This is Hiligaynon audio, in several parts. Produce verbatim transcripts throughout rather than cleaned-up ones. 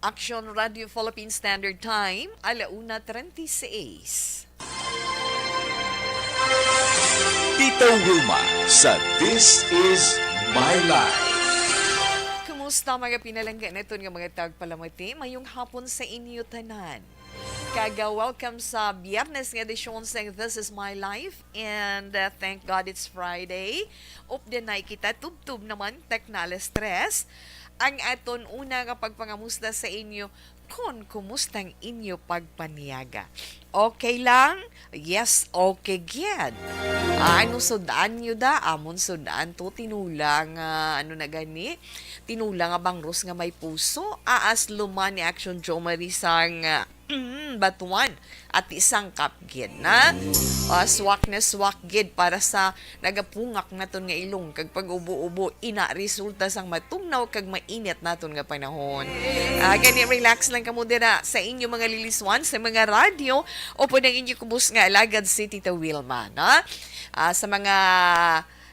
Action Radio Philippine Standard Time, ala una treinta y seis. Tita Wilma sa This Is My Life. Kumusta, mga pinalangga naton nga mga tagpalamati? Mayong hapon sa inyo tanan. Kag, ah, welcome sa Biyernes nga edisyon sang This Is My Life. And, ah, thank God it's Friday. Updanay kita, tubtob naman, technal stress. Ang aton una nga pagpangamusta sa inyo, kon kumusta ang inyo pagpaniaga? Okay lang? Yes, okay gyud. Ah, ano sud-an nyo da? Amon sud-an to, tinulang, ah, ano na gani? Tinulang nga bangros nga may puso. Aas luma ni Action Jo Marie sang, ah, mm, batuan. Ati sangkap gid na. Ah, swak na swak gid para sa nagapungak naton nga ilong, kag pag-ubo-ubo, ina resulta sang matugnaw kag mainit naton nga panahon. Ah, gani, relax lang kamo dira sa inyo mga liliswan, sa mga radyo, upod ang inyo kubos nga alagad si Tita Wilma, no? Ah, sa mga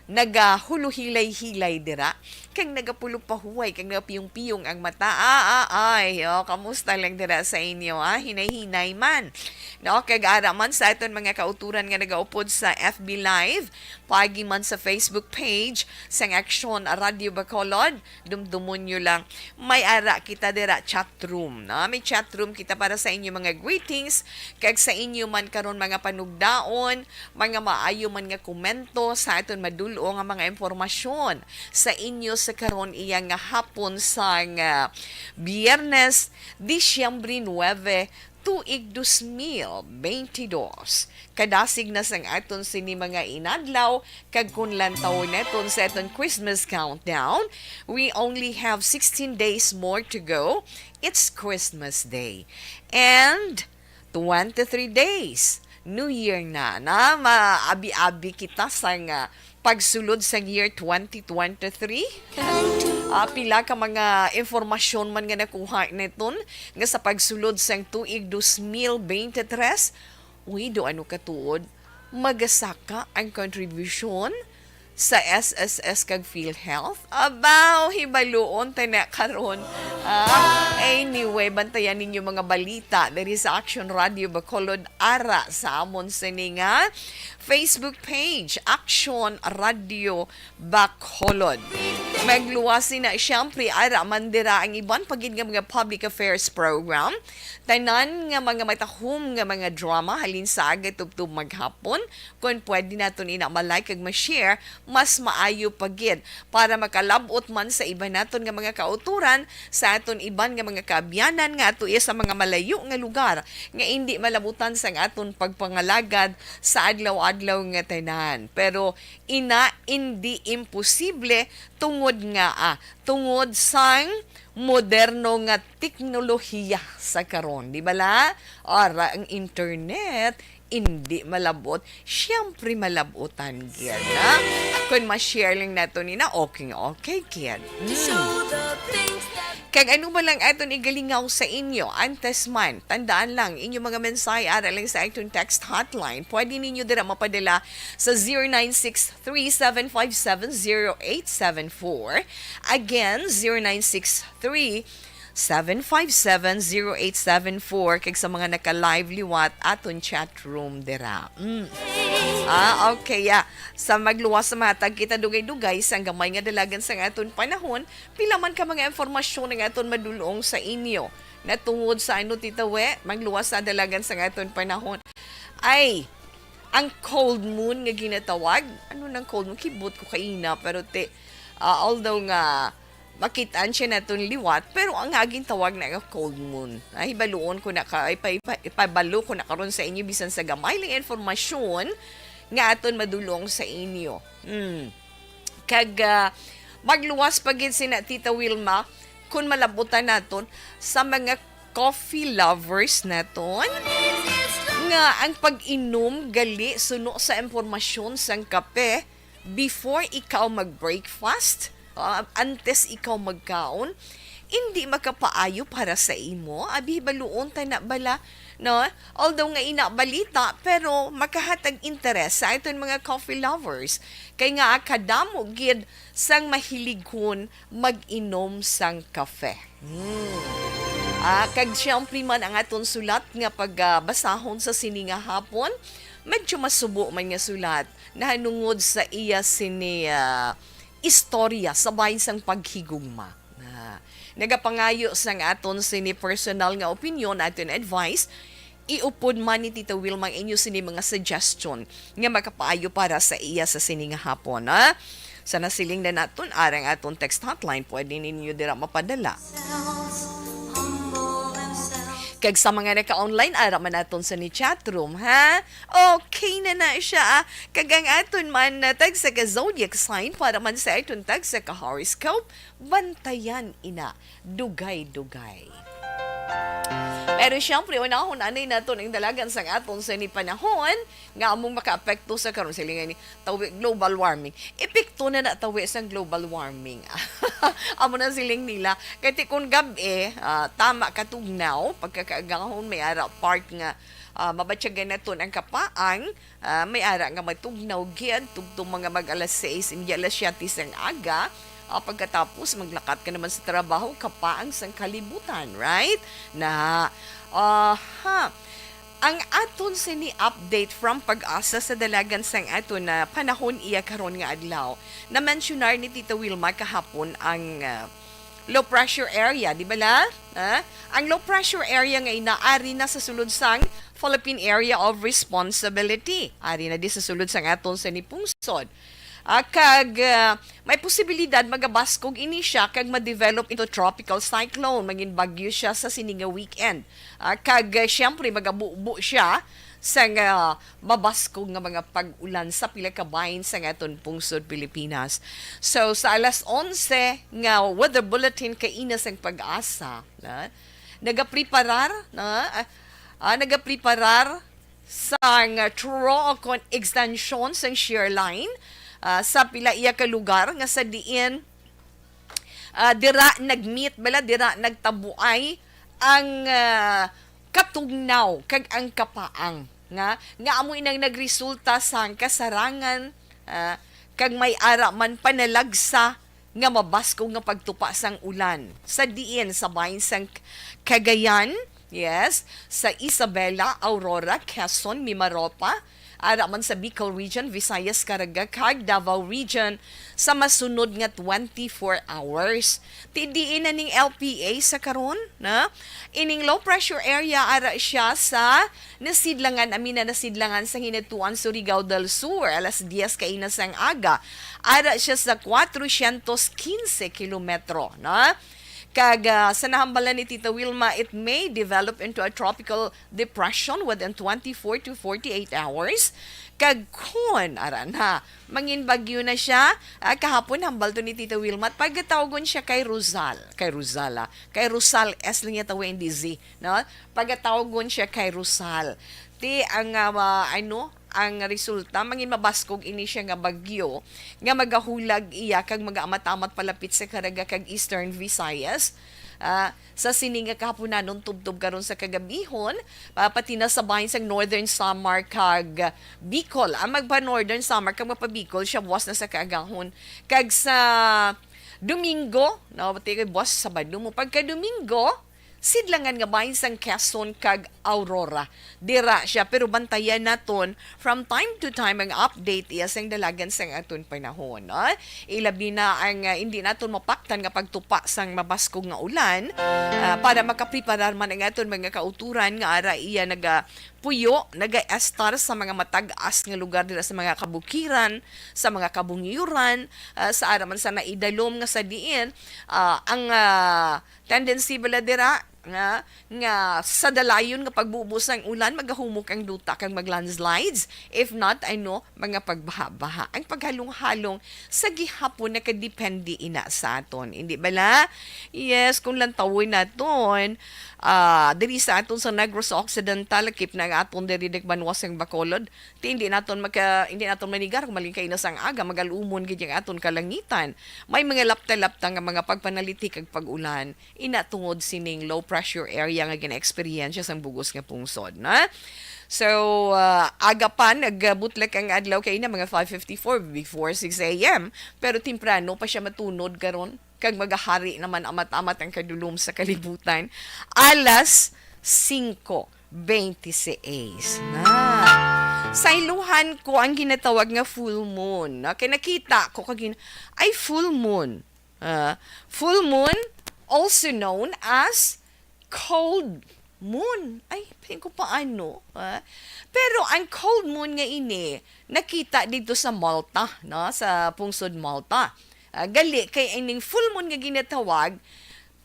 nagahuluhilay-hilay dira, kag nagapulopahuway, kag nagapiyong-piyong ang mata. Ah, ah, ay, oh, kamusta lang dira sa inyo, ah? Hinay-hinay man. No, kag ara man sa aton mga kauturan nga nagaupod sa F B Live, paagi man sa Facebook page sang Aksyon Radio Bacolod, dumdumon nyo lang. May ara kita dira, chat room, no? May chat room kita para sa inyo mga greetings, kag sa inyo man karon mga panugdaon, mga maayo man nga komento sa aton madul-o nga mga impormasyon sa inyo sa karon iya nga hapon sang, ah, Biyernes, Disyembre nuebe, tuig dos mil beintidos. Kadasig na sang aton sini mga inadlaw, kag kon lantawon naton sa aton Christmas countdown, we only have sixteen days more to go. It's Christmas Day. And twenty-three days, New Year na, na maabi-abi kita sang, ah, pagsulod sang year twenty twenty-three. Ah, pila ka mga impormasyon man nga nakuha naton nga sa pagsulod sang tuig dos mil beintitres, uy, do ano katuod, magasaka ang kontribusyon sa S S S kag PhilHealth? Abaw, hibaluon ta na karon. Ah, anyway, bantayan ninyo mga balita diri sa Action Radio Bacolod, ara sa amon sini nga Facebook page, Action Radio Bacolod. Magluwas na, siyempre, ara man dira ang iban pa gid nga mga public affairs program. Tanan nga mga matahom nga mga drama halin sa aga tubtob maghapon. Kon pwede naton ina ma-like kag ma-share, mas maayo pa gid para makalab-ot man sa iban naton nga mga kauturan, sa aton iban nga mga kaabyanan nga atuya sa mga malayo nga lugar nga indi malabutan sang aton pagpangalagad sa adlaw-adlaw nga tanan. Pero ina, indi imposible tungod nga, ah, tungod sang moderno nga teknolohiya sa karon, di bala? Ara ang internet, indi malabot, siyempre malabutan gyud, ha? Kung ma-share lang nato ni na, okay, okay gyud. Mm. Kag ano ba lang aton igalingaw sa inyo? Antes man, tandaan lang, inyo mga mensahe ara lang sa aton text hotline. Pwede ninyo dira mapadala sa zero nine six three seven five seven zero eight seven four. Again, zero nine six three seven five seven zero eight seven four, kag sa mga naka-live liwat aton chat room dira. Mm. Ah, okay, ya. Sa magluwas sa matag kita dugay-dugay sang gamay nga dalagan sang aton panahon, pila man ka mga impormasyon ang aton madulong sa inyo. Natungod sa ano, Tita We? Magluwas sa dalagan sang aton panahon. Ay, ang cold moon nga ginatawag. Ano nang cold moon? Kibot ko kaina, pero te, ah, although nga makitaan siya naton liwat, pero ang aging tawag na nga cold moon. Ay, hibaluon ko na ka, ipa-, ipa-, ipabalo ko na karon sa inyo bisan sa gamay lang informasyon nga aton madulong sa inyo. Hmm. Kag, ah, magluwas pa gid sina Tita Wilma, kung malabutan naton sa mga coffee lovers naton, nga ang pag-inom gali suno sa impormasyon sang kape, before ikaw mag-breakfast, ah, antes ikaw magkaon, indi makapaayo para sa imo. Abi, hibaluon ta na bala, no? Although nga ina balita, pero makahatag interes sa aton mga coffee lovers. Kay nga kadamo gid sang mahiligon mag-inom sang kafe. Hmm. Ah, kag siyempre man ang aton sulat nga pagbasahon sa sini nga hapon, medyo masubo man nga sulat nahanungod sa iya sini, ah, istorya sa bahin sang paghigugma. Ah, nagapangayo sang aton sini personal nga opinion, aton advice, iupod man ni Tita Wilma ang inyo sini mga suggestion nga makapaayo para sa iya sa sini nga hapon, ha? Sa nasiling na naton, arang aton text hotline, pwede ninyo dira mapadala. Kag sa mga naka-online, ara man naton sa ni chatroom, ha? Okay na na siya, ah. Kag ang aton man na tagsa ka zodiac sign para man sa aton tagsa ka horoscope, bantayan ina, dugay-dugay. Pero siyempre, unahon anay naton ang dalagan sang aton sa ni panahon nga among makaapekto sa karon, siling ni tawi global warming. Epekto na na tawi sang global warming. Amo na siling nila. Kay ti kung gab-i, ah, tama katugnaw, pagkakaagahon may ara part nga, ah, mabatyagan naton ang kapaang, ah, may ara nga matugnaw gid tubtong mga mag alas sais, imya alas siyete sang aga. Ah, pagkatapos, maglakat ka naman sa trabaho, kapaang sang kalibutan, right? Na, aha. Ang aton sini update from Pag-asa sa dalagan sang aton na panahon iya karon nga adlaw. Na-mensionar ni Tita Wilma kahapon ang, ah, low pressure area, di ba la? Ah, ang low pressure area nga inaari na sa sulod sang Philippine Area of Responsibility. Ari na di sa sulod sang aton sini pungsod. Ah, kag, ah, may posibilidad magabaskog ini siya kag ma-develop into tropical cyclone. Mangin bagyo siya sa sini nga weekend. Ah, kag, ah, siyempre, magabubo siya sang, ah, mabaskog nga mga pag-ulan sa pila ka bahin sang aton pungsod Pilipinas. So, sa alas onse nga weather bulletin kaina sang Pag-asa, na, nagapreparar, na, ah, ah, nagapreparar sang, ah, throw kon extension sang shear line, ah, sa pila iya ka lugar nga sa diin, ah, dira nag-meet bala, dira nagtabuay ang, ah, katugnaw kag ang kapaang nga, nga amo inang nagresulta sang kasarangan, ah, kag may ara man panalagsa nga mabaskog nga pagtupa sang ulan sa diin sa bahin sang Cagayan, yes, sa Isabela, Aurora, Quezon, Mimaropa, ara man sa Bicol Region, Visayas, Caraga, kag Davao Region sa masunod nga twenty-four hours. Ti diin na ning L P A sa karon, na? Ining low pressure area ara siya sa nasidlangan, ami na nasidlangan sa Hinatuan, Surigao del Sur, alas diez kaina sang aga. Ara siya sa kwatro syentos kinse kilometro, na? Kag, ah, sa nahambalan ni Tita Wilma, it may develop into a tropical depression within twenty-four to forty-eight hours. Kag kun, ara na, mangin bagyo na siya. Ah, kahapon, hambal to ni Tita Wilma, at pagatawgon siya kay Rosal. Kay Rosal, ah. Kay Rosal S lang niya tawo, hindi Z, no? Pagatawgon siya kay Rosal. Ti ang, ah, ano, ang resulta, mangin mabaskog ini siya nga bagyo nga magahulag iya kag magaamat-amat palapit sa Caraga kag Eastern Visayas. Ah, sa sini nga kahaponanon tubtob karon sa kagabihon, ah, pati na sa bahin sang Northern Samar kag Bicol. Ang magpa-Northern Samar kag magpa-Bicol siya buwas na sa kaagahon. Kag sa Domingo, no, pati kay buwas Sabado mo. Pagka Domingo, sidlangan nga bahin sang Quezon kag Aurora. Dira siya, pero bantayan naton from time to time ang update iya sang dalagan sang aton panahon, no? Ilabi na ang, ah, hindi naton mapaktan nga pagtupa sang mabaskog nga ulan, ah, para makapreparar man ang aton mga kauturan nga ara iya nagapuyo, nagaestar sa mga matag-as nga lugar dira sa mga kabukiran, sa mga kabungyuran, ah, sa ara man sa naidalom nga sa diin, ah, ang, ah, tendency bala dira nga, nga sa dalayon nga pagbubo sang ulan, magahumok ang duta kag mag-landslides. If not, ano, mga pagbaha-baha. Ang paghalong-halong sa gihapon nakadepende ina sa aton. Hindi bala? Yes, kung lantawon naton, ah, diri sa aton sa Negros Occidental, lakip na ang aton diri nagbanwa sang Bacolod. Ti hindi naton maka-, hindi naton manigar kung malingkay na sang aga, magalumon gid ang aton kalangitan. May mga lapta-lapta nga mga pagpanalitik kag pag-ulan. Ina tungod sining low pressure area nga gina-eksperyensya sang bugos nga pungsod, na? So, ah, aga pa, nagbutlak ang adlaw kay na mga five fifty-four before six a m, pero temprano pa siya matunod karon. kag magahari naman amat-amat ang kadulom sa kalibutan. Alas singko bente seis na. Sa iluhan ko ang ginatawag nga full moon. Okay, nakita ko kagin ay full moon. Ah, full moon, also known as cold moon. Ay, piling ko paano, ah. Pero ang cold moon nga ini, nakita dito sa Malta, no? Sa pungsod Malta. Ah, gali kay ining full moon nga ginatawag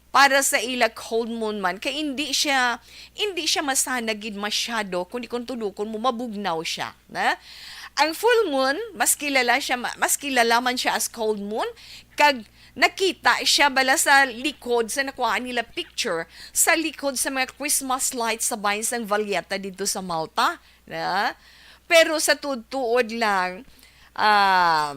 para sa ila cold moon man, kay hindi siya, hindi siya masanag gid masyado, kundi kung tulukon mo, mabugnaw siya, na? Ang full moon, mas kilala siya, ma-, mas kilala man siya as cold moon, kag nakita siya bala sa likod sa nakuhaan nila picture, sa likod sa mga Christmas lights sa bahin sang Valletta dito sa Malta, na? Pero sa tuod-tuod lang, ah,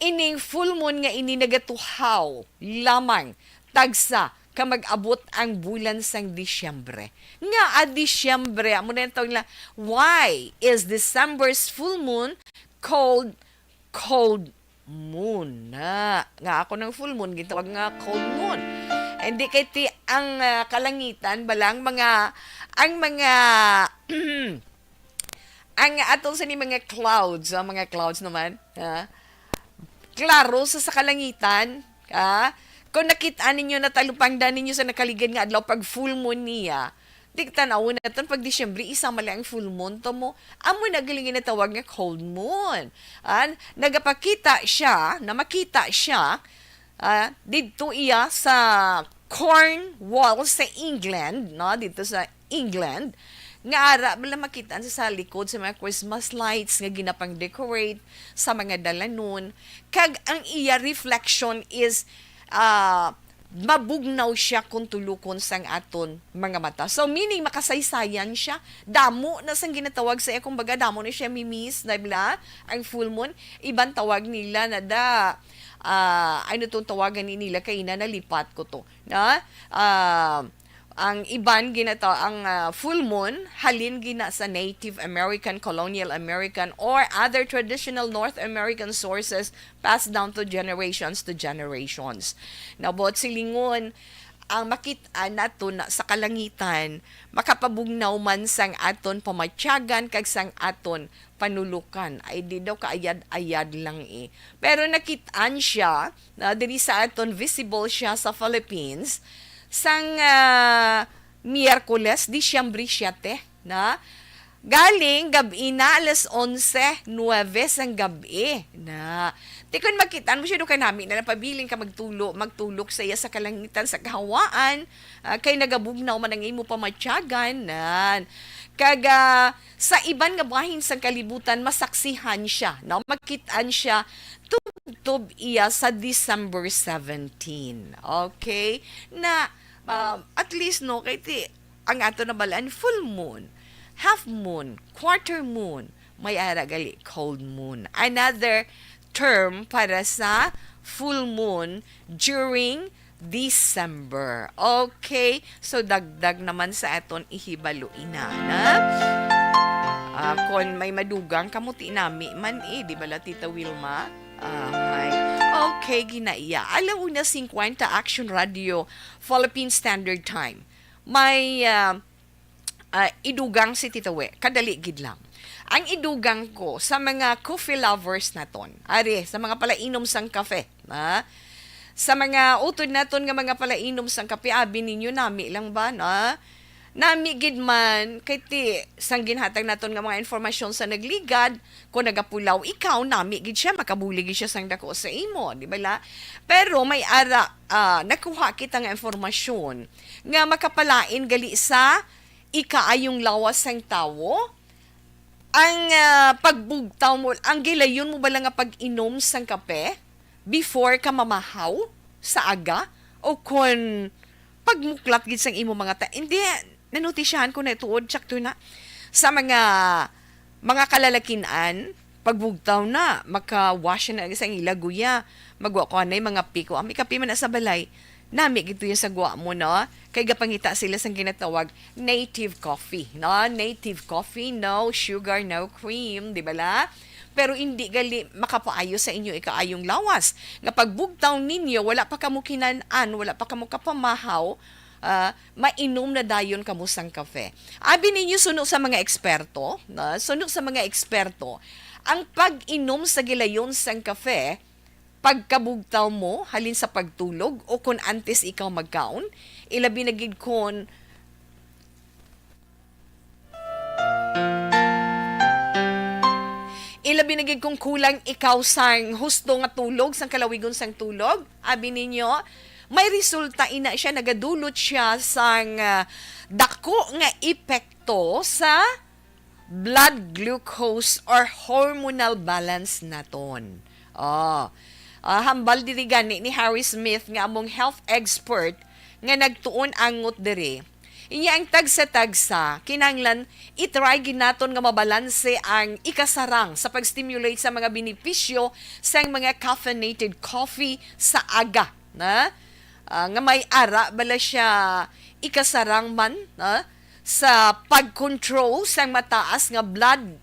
ining full moon nga ini nagatuhaw lamang tagsa ka mag-abot ang bulan sang Disyembre. Nga a Disyembre, amo na yung tawag nila, why is December's full moon called cold moon? Na, nga ako ng full moon, gitawag nga cold moon. Hindi kay ti ang, ah, kalangitan, balang mga, ang mga, ang atong sa ni mga clouds, ang mga clouds naman, ha? Klaro sa, sa kalangitan, ha? Kung nakita ninyo, natalupangdan ninyo sa nakaligid nga adlaw pag full moon niya, di tan-awon naton pag Disyembre, isa man lang ang full moon to mo. Amo na galing ginatawag nga cold moon. Ah, nagapakita siya, na makita siya, ah, didto iya sa Cornwall sa England, no? Dito sa England, nga ara bala makita sa, sa likod sa mga Christmas lights nga ginapang-decorate sa mga dalanon. Kag ang iya reflection is, ah, mabugnaw siya kung tulukon sang aton mga mata. So, meaning, makasaysayan siya. Damo na sang ginatawag sa iya, kumbaga, damo na siya mimis, na bala, ang full moon. Iban tawag nila na da, ah, ano tong tawagan ni nila kay na nalipat ko to, na? Ah, ang iban ginata-, ang, ah, full moon, halin gina sa Native American, Colonial American, or other traditional North American sources passed down to generations to generations. Now, buot silingon, ang makit-an nato na sa kalangitan, makapabugnaw man sang aton pamatyagan kag sang aton panulukan. Ay, di daw kaayad-ayad lang eh. Pero nakit-an siya, na diri sa aton, visible siya sa Philippines, sang, ah, Miyerkules, Disyembre siyete, na galing gab-i na alas onse, nuwebe sang gab-i na. Ti kon makit-an mo siya, do ka nami na lang pabilin ka magtulo, magtulok sa iya sa kalangitan, sa kahawaan, ah, kay nagabugnaw man ang imo pamatyagan, nan. Kag, ah, sa iban nga bahin sang kalibutan, masaksihan siya, no? Makit-an siya tubtob iya sa December seventeen. Okay? Na, um, at least, no, kay ti, ang ato nabalaan, full moon, half moon, quarter moon, may ara gali, cold moon. Another term para sa full moon during December. Okay? So, dagdag naman sa aton ihibalo, ina, na? Ah, kon may madugang kamo, ti nami man, eh, di bala, Tita Wilma? Ah, hi. Okay, ginaiya. Ala una singkwenta, Action Radio, Philippine Standard Time. May, ah, ah, idugang si Tita We. Kadali gid lang. Ang idugang ko sa mga coffee lovers naton, ari, sa mga palainom sang kafe, ha? Sa mga utod naton nga mga palainom sang kape, abi ninyo, nami lang ba, na? Nami gid man, kay ti, sang ginhatag naton nga mga informasyon sa nagligad, kung nagapulaw ikaw, nami gid siya, makabulig gid siya sang dako sa imo, di ba la? Pero may ara, ah, nakuha kita nga informasyon nga makapalain gali sa ikaayong lawas sang tawo, ang, ah, pagbugtaw mo, ang gilayon mo bala nga pag-inom sang kape before ka mamahaw sa aga, o kon pagmuklat gid sang imo mga ta-, hindi, nanutisyahan ko na tuod, tsakto na, sa mga, mga kalalakin-an, pagbugtaw na, maka-wash na sa ila guya. Magwa ko anay mga piko. Ang may kape man na sa balay, nami gid to yung sa gwa mo, no? Kay gapangita sila sang ginatawag native coffee, no? Native coffee, no sugar, no cream, di ba la? pero hindi gali makapaayo sa inyo ikaayong lawas. Nga pagbugtaw ninyo, wala pa kamo kinan-an, wala pa kamo kapamahaw, ah, mainom na dayon kamo sang kafe. Abi ninyo, suno sa mga eksperto, na, suno sa mga eksperto, ang pag-inom sa gilayon sang kafe, pagkabugtaw mo, halin sa pagtulog, o kun antes ikaw magkaon, ilabi na gid kun Ilabi na gid kung kulang ikaw sang husto nga tulog, sang kalawigon sang tulog, abi ninyo, may resulta ina siya, nagadulot siya sang, ah, dako nga epekto sa blood glucose or hormonal balance naton. Oh. Ah, hambal diri gani ni Harry Smith nga among health expert nga nagtuon angot diri. Inya ang tagsa-tagsa, kinahanglan i-try gid naton nga mabalanse ang ikasarang sa pag-stimulate sa mga benepisyo sang mga caffeinated coffee sa aga, na? Ah, nga may ara bala siya ikasarang man, na? Sa pag-control sang mataas nga blood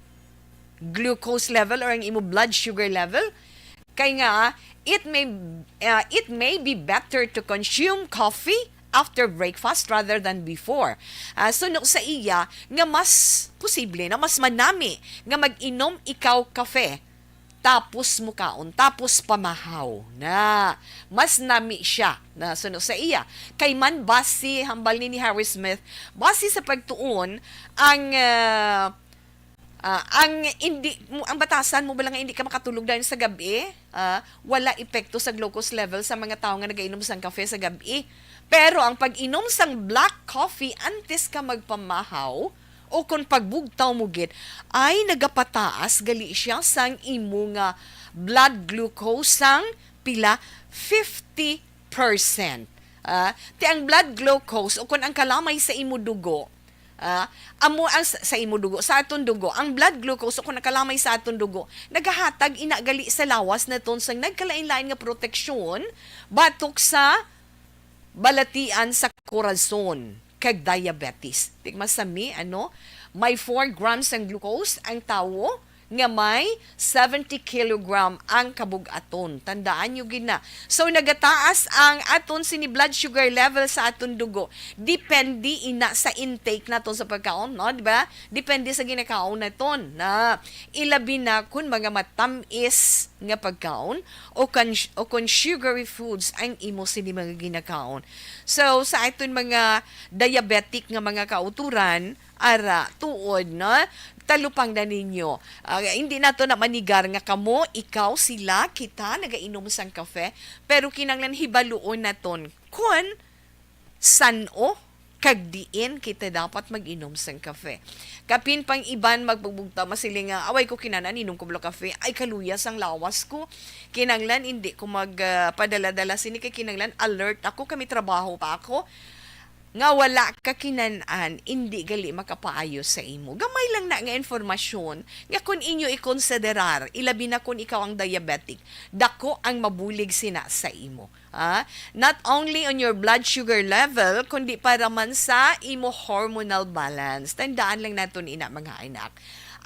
glucose level or ang imo blood sugar level. Kay nga, it may, ah, it may be better to consume coffee after breakfast rather than before. Ah, suno sa iya nga mas posible na mas manami nga mag-inom ikaw kafe tapos mukaon, tapos pamahaw na mas nami siya na suno sa iya. Kay man basi, hambal ni, ni Harry Smith, basi sa pagtuon, ang, ah, ah, ang hindi mo, ang batasan mo bala nga hindi ka makatulog dayon sa gabi, ah, wala epekto sa glucose level sa mga tawo nga nagainom sang kafe sa gabi. Pero ang pag-inom sang black coffee antes ka magpamahaw o kon pagbugtaw mo gid, ay nagapataas gali siya sang imo nga blood glucose sang pila, fifty percent. Ah, ti ang blood glucose o kon ang kalamay sa imo dugo, ah, amo ang sa, sa imo dugo, sa aton dugo, ang blood glucose o kon ang kalamay sa aton dugo, nagahatag ina gali sa lawas naton sang nagkalain-lain nga proteksyon batok sa balatian sa korason kag diabetes. Tikmasami, ano? May four grams ang glucose ang tawo nga may seventy kilogram ang kabug-aton. Tandaan nyo gid na. So, nagataas ang aton sini blood sugar level sa aton dugo. Depende ina sa intake naton sa pagkaon, no? Di ba? Depende sa ginakaon naton. Na, ilabi na kun mga matamis nga pagkaon o kan-, o kon sugary foods ang imo sini mga ginakaon. So, sa aton mga diabetic nga mga kauturan, ara, tuod, no? Talupang na ninyo. Ah, hindi nato na manigar nga kamo, ikaw, sila, kita, nagainom sang kafe, pero kinahanglan hibaluon naton kon san-o kag diin kita dapat mag-inom sang kafe. Kapin pang iban magpagbugtaw, masiling nga, "Away ko kinan-an, inom ko bala kafe. Ay, kaluya sang lawas ko. Kinahanglan, hindi ko mag, ah, padala-dala sini kay kinahanglan alert ako, kami trabaho pa ako." Nga wala ka kinan-an, hindi gali makapaayo sa imo. Gamay lang na nga informasyon nga kung inyo ikonsiderar, ilabi na kung ikaw ang diabetic, dako ang mabulig sina sa imo. Ah, not only on your blood sugar level, kundi para man sa imo hormonal balance. Tandaan lang naton ina, mga anak.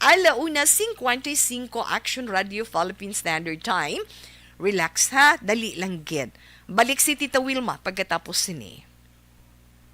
Ala una cincuenta y cinco, Action Radio Philippine Standard Time. Relax ha, dali lang gid. Balik si Tita Wilma pagkatapos sini.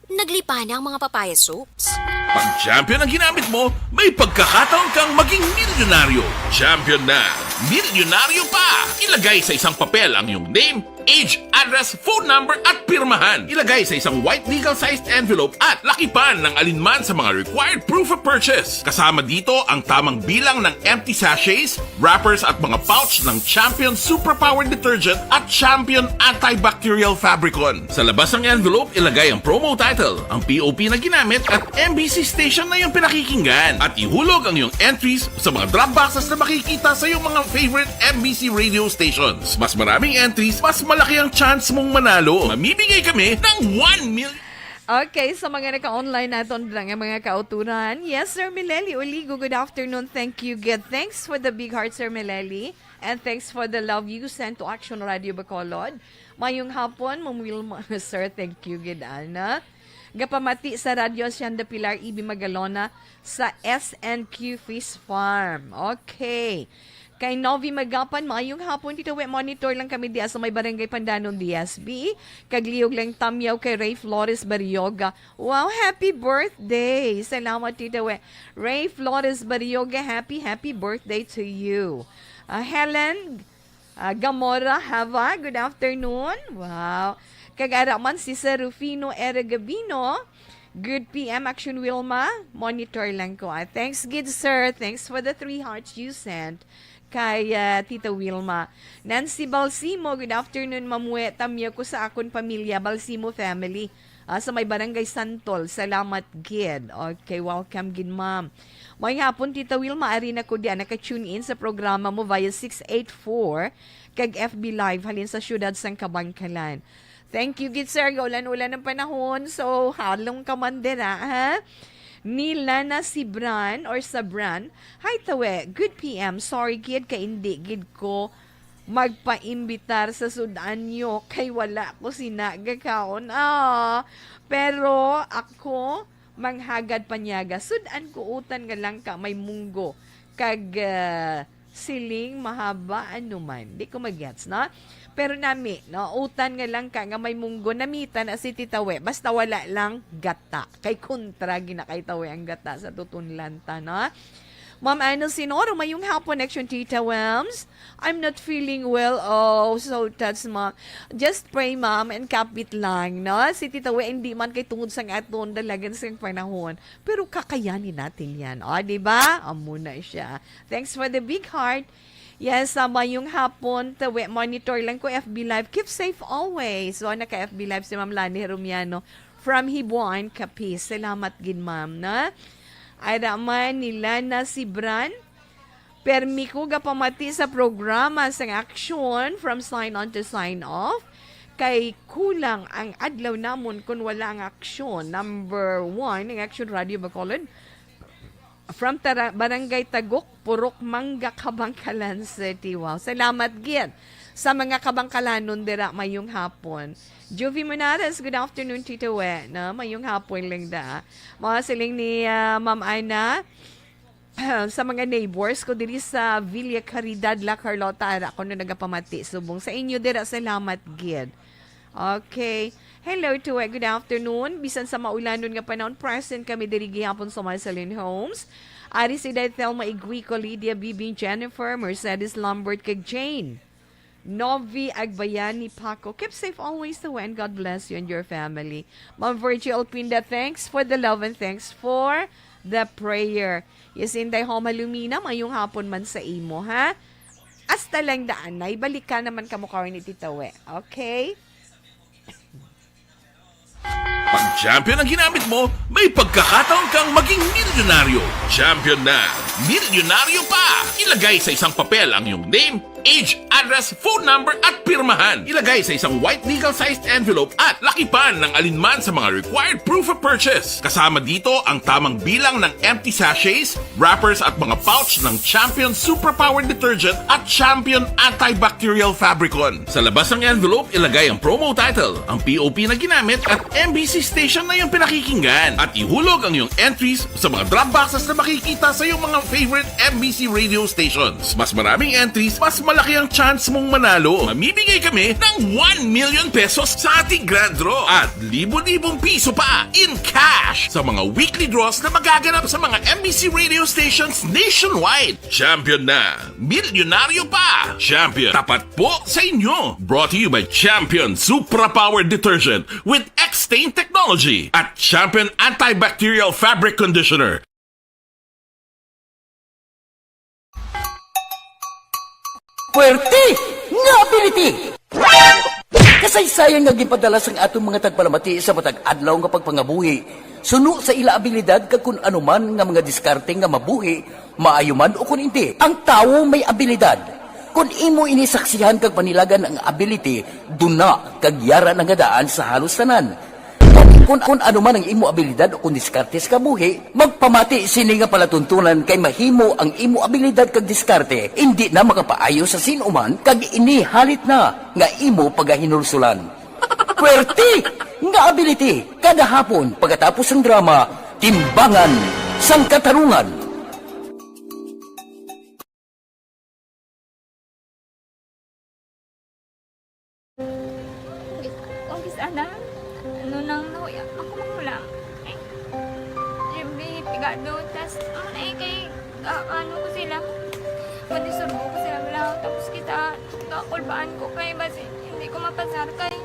Naglipana ang mga papaya soaps. Pag Champion ang ginamit mo, may pagkakataon kang maging milyonaryo. Champion na, milyonaryo pa! Ilagay sa isang papel ang iyong name, age, address, phone number, at pirmahan. Ilagay sa isang white legal-sized envelope at lakipan ng alinman sa mga required proof of purchase. Kasama dito ang tamang bilang ng empty sachets, wrappers, at mga pouch ng Champion Superpower Detergent at Champion Antibacterial Fabricon. Sa labas ng envelope, ilagay ang promo title, ang P O P na ginamit, at M B C station na iyong pinakikinggan. At ihulog ang iyong entries sa mga drop boxes na makikita sa iyong mga favorite M B C radio stations. Mas maraming entries, mas malaki ang chance mong manalo. Mamimigay kami ng one million. Okay, sa mga naka-online naton dira nga mga kauturan. Yes, Sir Mileli Oligo, good afternoon. Thank you. Good. Thanks for the big heart, Sir Mileli. And thanks for the love you sent to Action Radio Bacolod. Mayong hapon, Ma'am Wilma. Sir, thank you gid, ana. Gapamati sa Radyo Hacienda Pilar, Ibi Magalona sa S N Q Fish Farm. Okay. Kay Novi Magapan, maayong hapon, Tita We. Monitor lang kami diya sa may Barangay Pandanon, D S B. Kagliyog lang tamyaw kay Ray Flores Barioga. Wow, happy birthday! Salamat, Tita We. Ray Flores Barioga, happy, happy birthday to you. Ah, Helen, ah, Gamora Hava, good afternoon. Wow. Kag ara man si Sir Rufino Era Gabino. Good P M, Action Wilma. Monitor lang ko, ah. Thanks, good sir. Thanks for the three hearts you sent kay, ah, Tita Wilma. Nancy Balsimo, good afternoon, Ma'am We. Tamyaw ko sa akon pamilya, Balsimo family, ah, sa may Barangay Santol. Salamat gid. Okay, welcome gid, ma'am. May hapon, Tita Wilma, ari na ko diyan, naka-tune in sa programa mo via six eight four kag F B Live halin sa siyudad sang Kabangkalan. Thank you gid, sir. Gaulan-ulan ang panahon, so halong ka man dira, ha? Ni Lana Sibran or Sabran. Hi, Tawe. Good P M. Sorry gid kay indi gid ko magpaimbitar sa sud-an nyo kay wala ko sina gakaon. Ah, pero ako, manghagad panyaga. Sud-an ko utan nga langka may munggo kag, ah, siling mahaba, ano man. Di ko magets, no? Pero nami, no, utan nga langka nga may munggo, namita na si Tita We. Basta wala lang gata. Kay kontra gina kay Tawe ang gata sa tutunlan ta, no? Ma'am Ano Sinoro, mayong hapon, Action Tita Wems. I'm not feeling well. Oh, so that's, ma'am. Just pray, ma'am, and kapit lang, no? Si Tita We, hindi man kay tungod sang aton dalagan sang panahon. Pero kakayanin natin yan. O, di ba? Amo na siya. Thanks for the big heart. Yes, sa mayong hapon, Tawe, monitor lang ko F B Live. Keep safe always. So, naka-F B Live si Ma'am Lani Herumiano from Hibuan, Capiz. Salamat gid, ma'am, na. Ay, raman nila na si Bran. Permi ko gapamati sa programa sang aksyon from sign on to sign off. Kay kulang ang adlaw namon kun wala ang aksyon. Number one, ang Aksyon Radio Bacolod. From Tara-, Barangay Tagok, Purok Mangga, Kabangkalan City. Wow, salamat gid sa mga Kabangkalanon dira mayong hapon. Juvie Monares, good afternoon, Tito We. Na, mayong hapon lang da. Mga siling ni, ah, Ma'am Ana, sa mga neighbors ko diri sa Villa Caridad, La Carlota, ara ko no nagapamati subong sa inyo dira. Salamat gid. Okay. Hello to, eh, good afternoon. Bisan sa maulanon nga panahon, present kami diri gihapon sa Marceline Homes. Ari si Thelma Iguico, Lydia, Bibing, Jennifer, Mercedes Lambert, kag Jane. Novi Agbayani Paco. Keep safe always, Tawe, and God bless you and your family. Ma'am Virgie Olpinda, thanks for the love and thanks for the prayer. Yes, Inday Homa Lumina, mayong hapon man sa imo, ha? Hasta lang daan, nay, balik ka naman kamo karon ni Tita We. Okay? Pag champion ang ginamit mo, may pagkakataon kang maging milyonaryo. Champion na, milyonaryo pa! Ilagay sa isang papel ang iyong name, age, address, phone number, at pirmahan. Ilagay sa isang white legal-sized envelope at lakipan ng alinman sa mga required proof of purchase. Kasama dito ang tamang bilang ng empty sachets, wrappers, at mga pouch ng Champion Superpower Detergent at Champion Antibacterial Fabricon. Sa labas ng envelope, ilagay ang promo title, ang P O P na ginamit, at M B C station na iyong pinakikinggan. At ihulog ang iyong entries sa mga drop boxes na makikita sa iyong mga favorite M B C radio stations. Mas maraming entries, mas malaki ang chance mong manalo. Mamimigay kami ng one million pesos sa ating grand draw at libo-libong piso pa in cash sa mga weekly draws na magaganap sa mga M B C radio stations nationwide. Champion na! Milyonaryo pa! Champion, tapat po sa inyo! Brought to you by Champion Supra Power Detergent with X-Stain Technology at Champion Antibacterial Fabric Conditioner. Puwerte nga ability! Kasaysayan nga ginpadala sang aton mga tagpalamati sa matag adlaw nga pagpangabuhi, suno sa ila abilidad kag kun ano man nga mga diskarte nga mabuhi, maayo man o kun indi, ang tawo may abilidad. Kun imo ini saksihan kag panilagan ang ability, duna kag yara na nga daan sa halos tanan. Kun, kun ano man ang imo abilidad o kun diskarte sa kabuhi, magpamati sini nga palatuntunan kay mahimo ang imo abilidad kag diskarte indi na makapaayo sa sin-o man kag ini halit na nga imo pagahinulsulan. Puwerte nga ability kada hapon pagkatapos sang drama, Timbangan sang Katarungan. Ano, tas, ano na eh, kay, ah, ano ko sila, madisturbo ko sila, wala. Tapos kita, kakulbaan ko kay basi, hindi ko mapasar kay.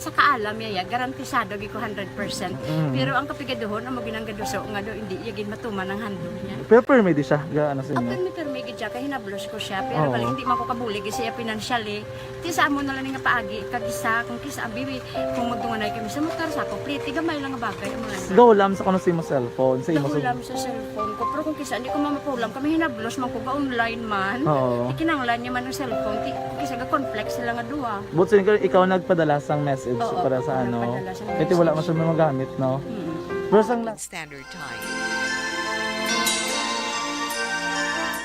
Sa kaalam niya, ya, garantisado gid ko hundred percent. Mm. Pero ang kapigaduhon, amo ginang gaduso nga daw, hindi iya gid matuman ang handle niya. Pero permi di siya, ga-, ano sa inyo? Permi, permi gid siya, kay hinablos ko siya. Pero Oo. Balik, hindi man ko kabulig siya financially. Ti sa amo na lang nga paagi, kag isa, kung kisa, bibi, kung magdunganay kami sa motor, sa ako, pliti, gamay lang nga bagay, amo lang. Gahulam sa kuno sa imo cellphone, sa imo Gahulam sa cellphone ko, pero kung kisa, hindi ko mamapulam, kami hinablos man ko, ga-online man. Oo. Ikinanglan niya man ang cellphone, ti, kung kisa, ga-conflict sila nga duha. But so, ikaw, ikaw nagpadala sang message Oo, para sa ako ano? Nagpadala sang Kasi wala message. Masyadong magamit, no? Mm. Pero sang la- Standard Time.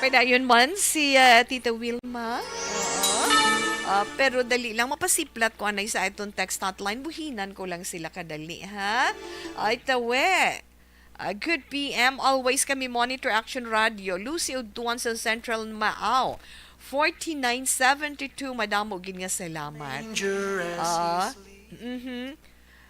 Padayon man si, ah, Tita Wilma. Oo. Ah, pero dali lang, mapasiplat ko anay sa aton text hotline. Buhinan ko lang sila kadali, ha? Ay, tawe. Ah, good P M. Always kami monitor Action Radio. Lucy Udtuan sa Central Maaw. Forty-nine seventy-two. Madamo gid nga salamat. Dangerous Ah, easily. Mhm.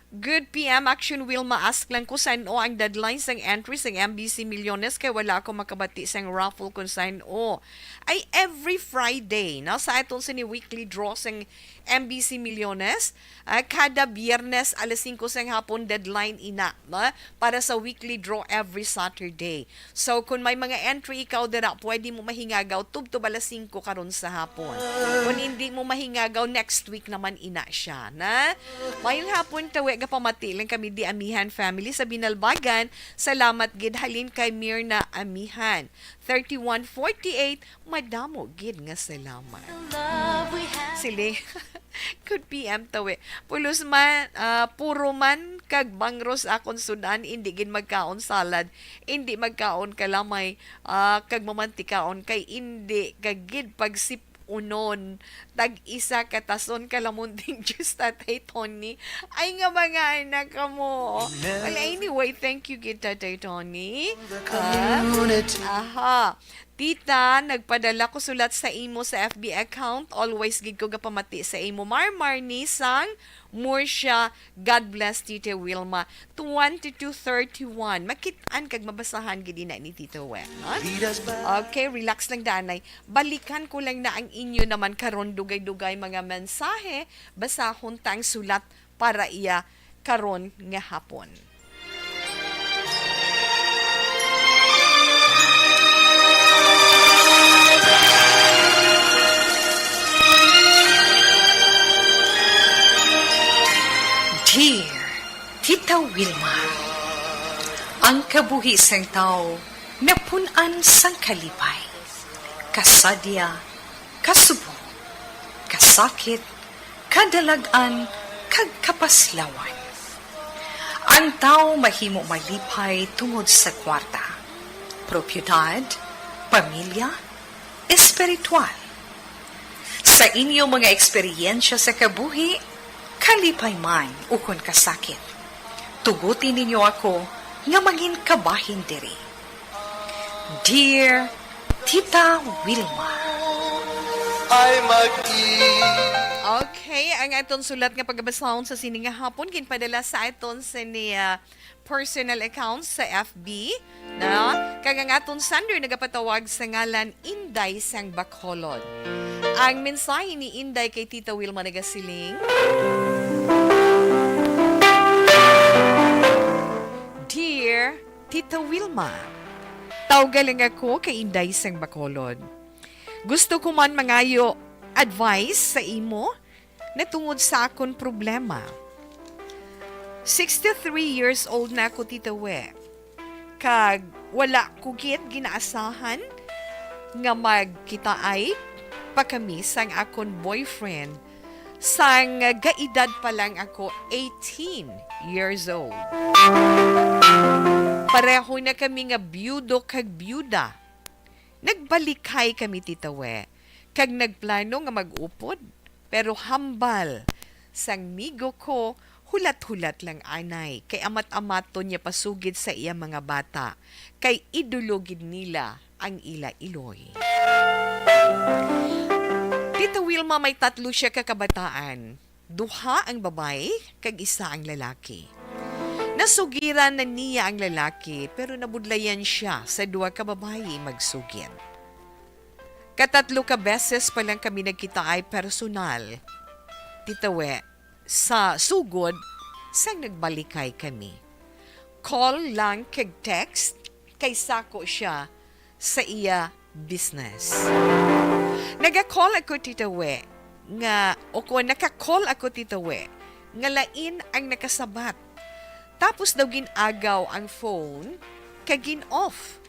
Good P M, Action Wilma, ask lang ko san-o ang deadline sang entry sang M B C Milyones kay wala ako makabati sang raffle kung san-o. Ay every Friday, no, sa aton sini weekly draw sang M B C Milyones, ah, kada Biyernes alas singko sang hapon deadline ina, no, para sa weekly draw every Saturday. So, kung may mga entry ikaw dira, pwede mo mahingagaw tubtob alas singko karon sa hapon. Kung hindi mo mahingagaw, next week naman ina siya, na? Mayong hapon, tawi, gapamati lang kami di Amihan family sa Binalbagan. Salamat gid halin kay Mirna Amihan. Thirty-one forty-eight, madamo gid nga salamat. Sili. Good P M tawi. Pulos man, ah, puro man kag bangros akon sudan, indi gid magkaon salad, indi magkaon kalamay, ah, kag mamantikaon kay indi ka gid pagsip-unon. Tag isa ka tason kalamunting juice, Tatay Tony. Ay nga mga anak kamo. Well, anyway, thank you gid, Tatay Tony. Ah, aha. Tita, nagpadala ko sulat sa imo sa F B account. Always gid ko gapamati sa imo. Marmar ni sang Murcia. God bless, Tita Wilma. Twenty-two thirty-one. Makit-an kag mabasahan gid ina ni Tito Wet, no? Okay, relax lang danay. Balikan ko lang na ang inyo naman karon dugay-dugay mga mensahe. Basahon ta ang sulat para iya karon nga hapon. Dear Tita Wilma, ang kabuhi sang tawo napun-an sang kalipay, kasadya, kasubo, kasakit, kadalag-an, kag kapaslawan. Ang tawo mahimo malipay tungod sa kwarta, propiedad, pamilya, espiritual. Sa inyo mga eksperyensya sa kabuhi, kalipay man ukon kasakit, tuguti ninyo ako nga mangin kabahin diri. Dear Tita Wilma. Ay mag-i- Okay, ang aton sulat nga pagabasahon sa sini nga hapon ginpadala sa aton sa ni, ah, personal account sa F B, na, kag ang aton sender nagapatawag sa ngalan Inday sang Bacolod. Ang mensahe ni Inday kay Tita Wilma nagasiling, "Dear Tita Wilma, tawga lang ako kay Inday sang Bacolod. Gusto ko man mangayo advice sa imo natungod sa akon problema. Sixty-three years old na ako, Tita We, kag wala ko gid ginaasahan nga magkitaay pa kami sang akon boyfriend sang gaedad pa lang ako eighteen years old. Pareho na kami nga biyudo kag biyuda. Nagbalikay kami, Tita We, kag nagplano nga mag-upod, pero hambal sang migo ko, hulat-hulat lang anay, kay amat-amaton niya pasugid sa iya mga bata, kay idolo gid nila ang ila iloy." Tita Wilma, may tatlo siya ka kabataan. Duha ang babayi kag isa ang lalaki. Nasugiran na niya ang lalaki, pero nabudlayan siya sa duha ka babayi magsugid. Katatlo ka beses pa lang kami nagkitaay personal, Tita We, sa sugod sang nagbalikay kami. Call lang kag text, kay sako siya sa iya business. Naga-call ako, Tita We, nga, o kon naka-call ako, Tita We, nga lain ang nakasabat. Tapos daw gin-agaw ang phone, kag gin-off.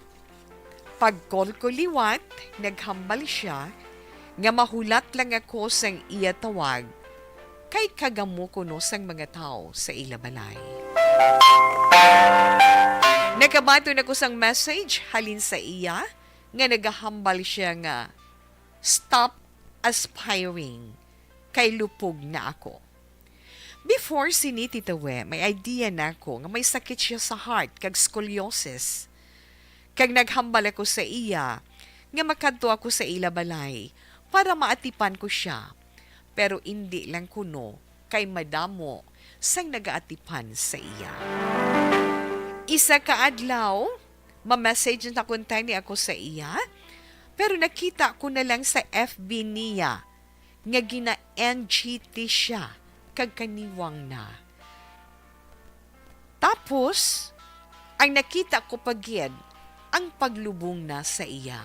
Pag-call ko liwat, naghambal siya nga mahulat lang ako sang iya tawag, kay kagamo kuno sang mga tawo sa ila balay. Nakabaton ako sang message halin sa iya nga nagahambal siya nga, "Stop aspiring, kay lupog na ako." Before sini, Tita We, may idea na ako nga may sakit siya sa heart kag scoliosis. Kag naghambal ako sa iya nga makadto ako sa ila balay para maatipan ko siya. Pero indi lang kuno, kay madamo sang nagaatipan sa iya. Isa ka adlaw, ma-message na kuntani ako sa iya, pero nakita ko na lang sa F B niya nga gina-N G T siya kag kaniwang na. Tapos, ang nakita ko pa gid ang paglubong na sa iya.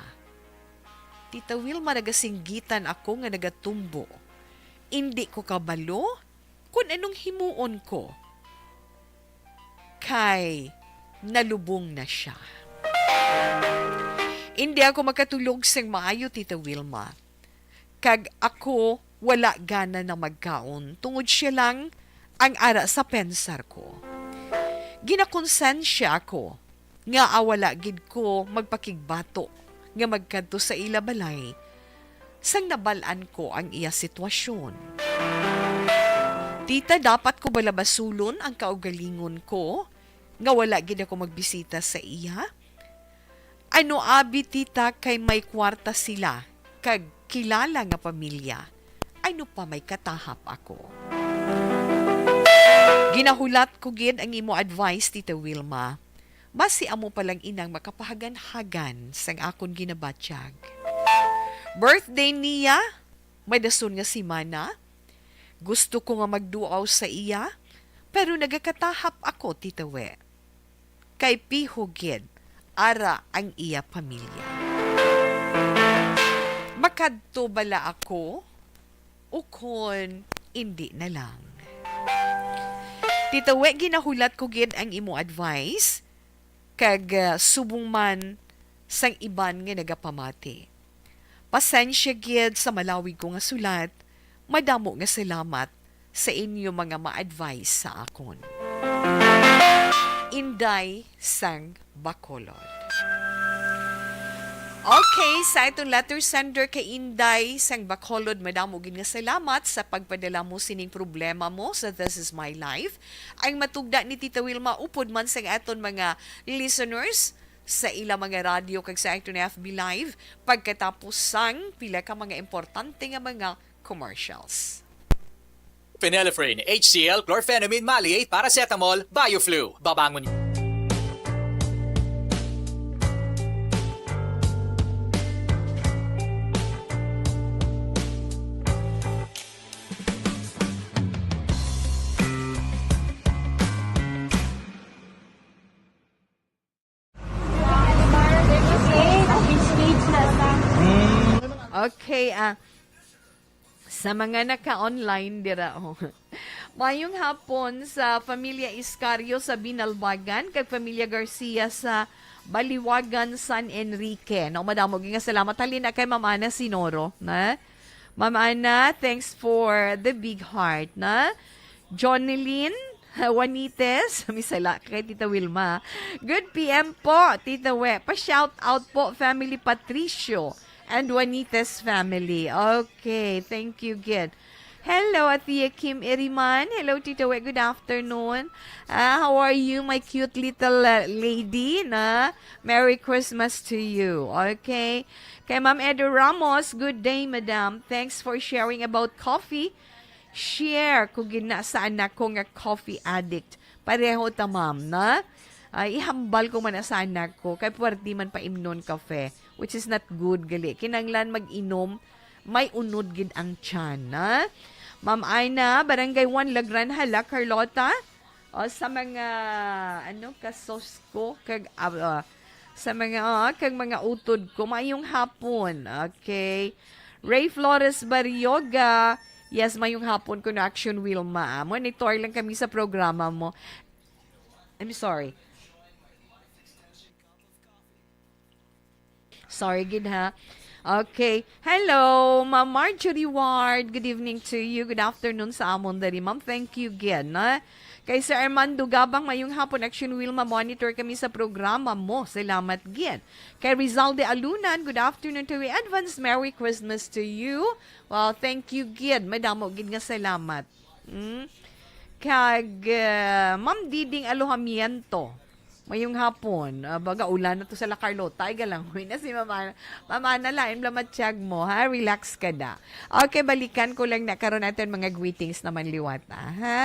Tita Wilma, nagasinggitan ako nga nagatumbo. Indi ko kabalo kon anong himuon ko, kay nalubong na siya. Indi ako makatulog sing maayo, Tita Wilma. Kag ako wala gana na magkaon, tungod siya lang ang ara sa pensar ko. Ginakonsensya ako nga, ah, wala gid ko magpakigbato nga magkadto sa ila balay sang nabal-an ko ang iya sitwasyon. Tita, dapat ko bala basulon ang kaugalingon ko nga wala gid ako magbisita sa iya? Ano abi, tita, kay may kwarta sila kag kilala nga pamilya? Ano pa may katahap ako? Ginahulat ko gid ang imo advice, Tita Wilma. Basi amo pa lang inang makapahaganhagan sang akon ginabatyag. Birthday niya, may dason nga semana. Gusto ko nga magduaw sa iya, pero nagakatahap ako, Tita We. Kay piho gid ara ang iya pamilya. Makadto bala ako ukon indi na lang? Tita We, ginahulat ko gid ang imo advice, kag, ah, subong man sang iban nga nagapamati. Pasensya gid sa malawig ko nga sulat. Madamo nga salamat sa inyo mga ma-advise sa akon. Inday sang Bacolod. Okay, sa itong letter sender kay Inday sang Bacolod, madamo gid nga salamat sa pagpadala mo sining problema mo sa This Is My Life. Ang matugda ni Tita Wilma upod man sang aton mga listeners sa ila mga radyo kag sa aton F B Live pagkatapos sang pila ka mga importante nga mga commercials. Phenylephrine, H C L, chlorphenamine maleate, paracetamol, Bioflu. Babangon. Okay, ah, sa mga naka-online dira, oh. Mayong hapon sa Familia Iscario sa Binalbagan kag Familia Garcia sa Baliwagan, San Enrique. No, madamo gyud nga salamat. Halin na kay Ma'am Ana Sinoro, na? Ma'am Ana, thanks for the big heart, na? Jonelyn Juanites, misala kay Tita Wilma. Good P M po, Tita We. Pa-shout out po, family Patricio and Juanites family. Okay, thank you, good. Hello, Atia Kim Iriman. Hello, Tita We. Good afternoon. Ah, how are you, my cute little uh, lady, na? Merry Christmas to you. Okay. Kay Ma'am Edo Ramos, good day, madam. Thanks for sharing about coffee. Share ko gid na sa anak ko nga coffee addict. Pareho ta, ma'am, na? Ay, ihambal ko man na sa anak ko, kay puwerte man paimnon kafe, which is not good, gali. Kinanglan mag-inom, may unod gid ang tiyan, na? Ma'am Aina, Barangay one, Lagran, Hala, Carlota. O, sa mga, ano, kasos ko, kag, ah, ah, sa mga, ah, kag mga utod ko, mayong hapon. Okay. Ray Flores Barrioga, yes, mayong hapon kuno, Action Wilma. Monitor lang kami sa programa mo. I'm sorry. Sorry gid, ha. Okay. Hello, Ma'am Marjorie Ward. Good evening to you. Good afternoon sa amon diri, ma'am. Thank you gid, na. Kay Sir Armando Gabang, mayong hapon, Action Wilma, monitor kami sa programa mo. Salamat gid. Kay Rizal de Alunan, good afternoon to you. Advance Merry Christmas to you. Well, thank you gid. Madamo gid nga salamat. Mm. Kag, uh, Ma'am Diding Alojamiento, mayong hapon. Uh, baga ulan na to sa La Carlota. Ay, galang. Uy na si Mama. Mama, na lain bala matiyag mo, ha? Relax ka na. Okay, balikan ko lang na karon natin mga greetings naman liwat, ah, ha?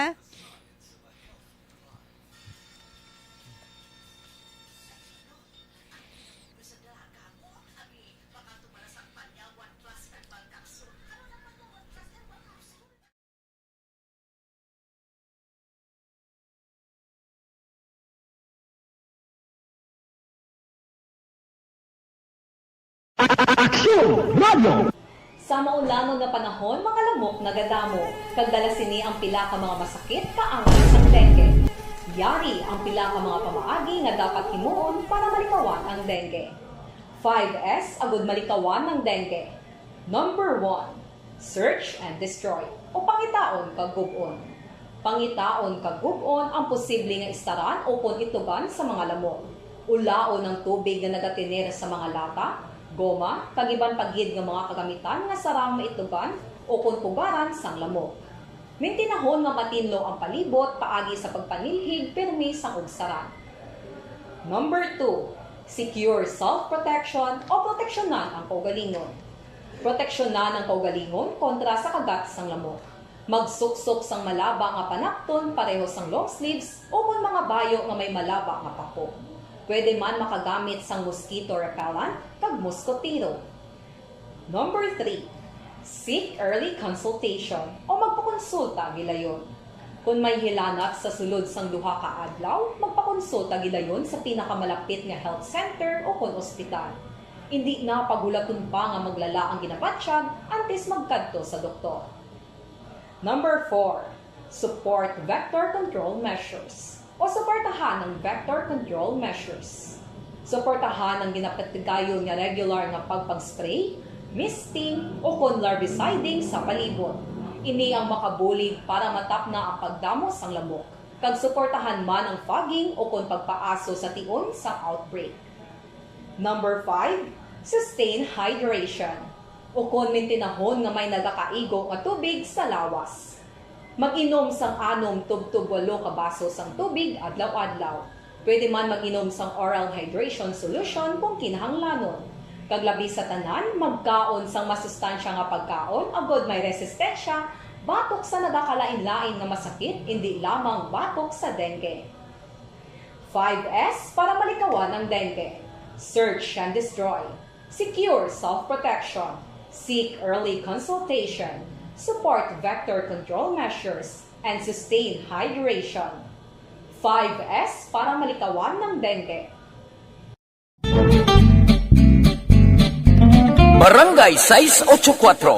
Aksyon! Radyo! Sa maulanon nga panahon, mga lamok nagadamo, kag dala sini ang pila ka mga masakit kaangay sang dengue. Yari ang pila ka mga pamaagi nga dapat himuon para malikawan ang dengue. Five S agud malikawan ang dengue. Number one, search and destroy, o pangitaon kag gub-on. Pangitaon kag gub-on ang posible nga istaran ukon itugan sa mga lamok. Ulaon ang tubig nga nagatener sa mga lata, goma, kag iban pa gid nga mga kagamitan nga sarang maitugan ukon pugaran sang lamok. Mintinahon nga matinlo ang palibot paagi sa pagpanilhig pirmi sang ugsaran. Number two, secure self-protection o proteksyonan ang kaugalingon. Proteksyonan ang kaugalingon kontra sa kagat sang lamok. Magsuksok sang malaba nga panapton pareho sang long sleeves ukon mga bayo nga may malaba nga pako. Pwede man makagamit sang mosquito repellent kag moskotero. Number three, seek early consultation o magpakonsulta gilayon. Kon may hilanat sa sulod sang duha ka adlaw, magpakonsulta gilayon sa pinakamalapit nga health center ukon ospital. Indi na paghulaton pa nga maglala ang ginabatyag antes magkadto sa doktor. Number four, support vector control measures o suportahan ang vector control measures. Suportahan ang ginapatigayon nga regular nga pagpag-spray, misting, ukon larviciding sa palibot. Ini ang makabulig para matapna ang pagdamo sang lamok, kag suportahan man ang fogging ukon pagpaaso sa tion sang outbreak. Number five, sustain hydration, ukon mintinahon nga may nagakaigo nga tubig sa lawas. Mag-inom sang anom tubtob walo ka baso sang tubig adlaw-adlaw. Pwede man mag-inom sang oral hydration solution kon kinahanglanon. Kag labi sa tanan, magkaon sang masustansya nga pagkaon agod may resistensya Batok sa nagakalain-lain nga masakit, indi lamang batok sa dengue. Five S para malikawan ang dengue. Search and destroy. Secure self-protection. Seek early consultation. Support vector control measures and sustain hydration. Five S para malikawan ng dengue. Barangay sais ocho kuatro.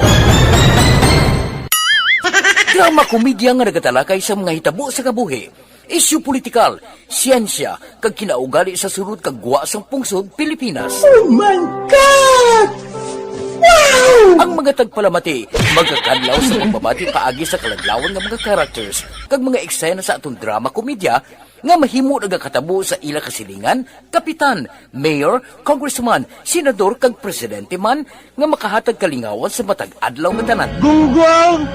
Drama komedya nga nagatalakay sa mga hitabo sa kabuhi, isyu politikal, siyensya, kag kinaugali sa sulod kag gwa sang pungsod Pilipinas. Oh my God! Wow! Ang mga tagpalamati magakadlaw sa pagbabati paagi sa kaladlawan nga mga characters kag mga eksena sa aton drama komedya nga mahimo nagakatabo sa ila kasilingan, kapitan, mayor, congressman, senador, kag presidente man nga makahatag kalingawan sa matag adlaw nga tanan. Gunggong!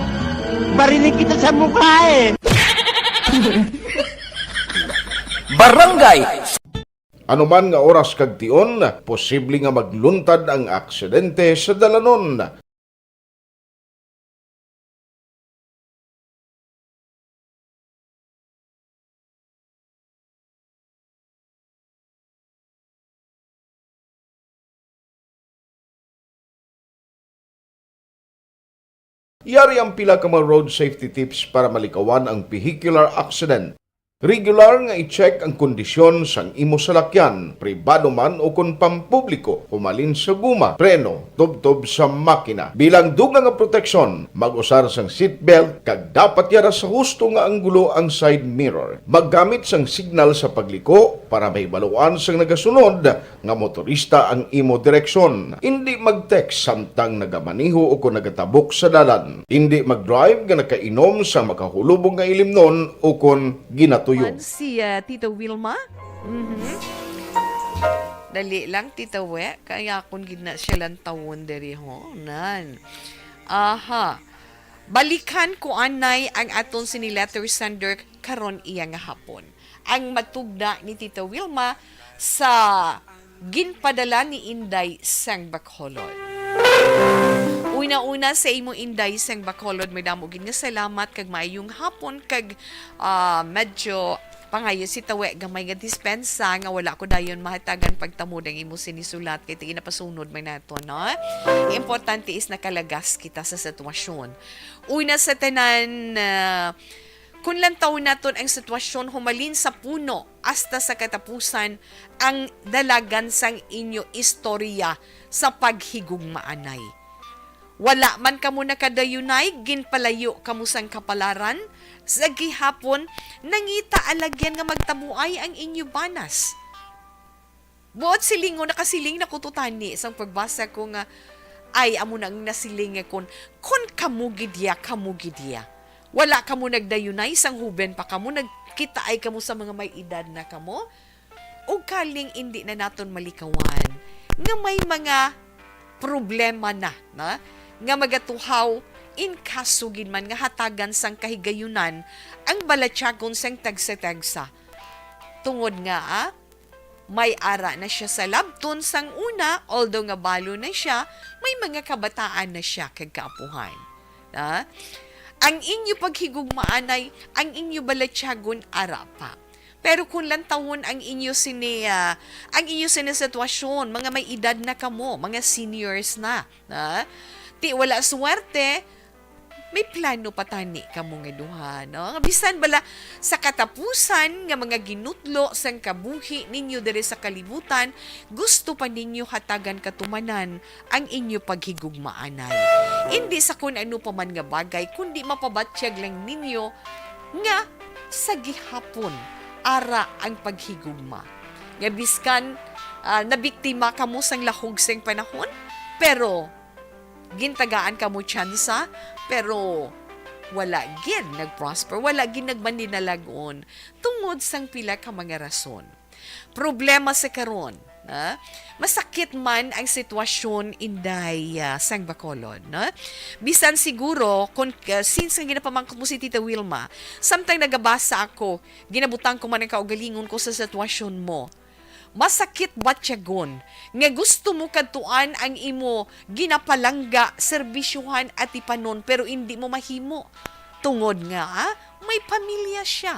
Barinig kita sa mukha eh! Barangay Ano man nga oras kag tion, posible nga magluntad ang aksidente sa dalanon. Yari ang pila ka mga road safety tips para malikawan ang vehicular accident. Regular nga i-check ang kondisyon sang imo salakyan, pribado man o kon pampubliko, humalin sa guma, preno, tubtob sa makina. Bilang dugang nga proteksyon, mag-usar sang seatbelt kag dapat yara sa husto nga anggulo ang side mirror. Maggamit sang signal sa pagliko para mahibaluan sang nagasunod nga motorista ang imo direksyon. Indi mag-text samtang nagamaneho o kon nagatabok sa dalan. Indi mag-drive nga nakainom sa makahulubog nga ilimnon o kon ginatuyo. Man si, ah, Tita Wilma. Mhm. Dali lang, Tita We. Kaya akon gid na siya lantawon diri, ho. Nan. Aha. Balikan ko anay ang aton sini letter sender karon iya nga hapon. Ang matugda ni Tita Wilma sa ginpadala ni Inday sang Bacolod. Una-una sa imo, Inday sang Bacolod, madamo gid nga salamat kag maayong hapon kag, ah, medyo pangayo si Tawe gamay nga dispensa nga wala ko dayon mahatagan pagtamod ang imo sinisulat kay ginapasunod man nato, no? Importante is nakalagas kita sa sitwasyon. Una sa tanan, ah, Kun lantawon naton ang sitwasyon humalin sa puno hasta sa katapusan, ang dalagan sang inyo istorya sa paghigugmaanay. Wala man kamo nakadayunay, ginpalayo kamo sang kapalaran, sa gihapon, nangita alagyan nga magtabuay ang inyo banas. Buot silingon, nakasiling na ko to tani sang pagbasa ko nga, ay, amo na ang nasiling nga kon, kon kamo gid ya, kamo gid ya. Wala kamo nagdayunay sang huben pa kamo, nagkitaay kamo sa mga may edad na kamo. Ug kaling indi na naton malikawan nga may mga problema na, na nga magatuhaw in kaso gid man nga hatagan sang kahigayunan ang balatyagon sang tagsa-tagsa. Tungod nga, ah, may ara na siya sa labton sang una, although nga balo na siya, may mga kabataan na siya kag kaapuhan. Ah? Ang inyo paghigugmaanay, ang inyo balatyagon ara pa. Pero kung lantawon ang inyo sini, ah, ang inyo sini sitwasyon, mga may edad na kamo, mga seniors na, ah, ti wala swerte, may plano pa tani kamo nga duha, no? Nga bisan bala sa katapusan nga mga ginutlo sang kabuhi ninyo diri sa kalibutan, gusto pa ninyo hatagan katumanan ang inyo paghigugmaanay. Indi sa kun ano pa man nga bagay, kundi mapabatyag lang ninyo nga sa gihapon ara ang paghigugma. Nga biskan, ah, nabiktima kamo sang lahog sang panahon, pero gintagaan kamo tsansa, pero wala gid nag-prosper, wala gid nagmanlinalag-on tungod sang pila ka mga rason. Problema sa karon, ha? Masakit man ang sitwasyon, Inday, ah, sang Bacolod, no? Bisan siguro, kung, ah, since nga ginapamangkot mo si Tita Wilma, samtang nagabasa ako, ginabutang ko man ang kaugalingon ko sa sitwasyon mo. Masakit batyagon nga gusto mo kadtuan ang imo ginapalangga, serbisyuhan, atipanon, pero indi mo mahimo. Tungod nga, ah, may pamilya siya.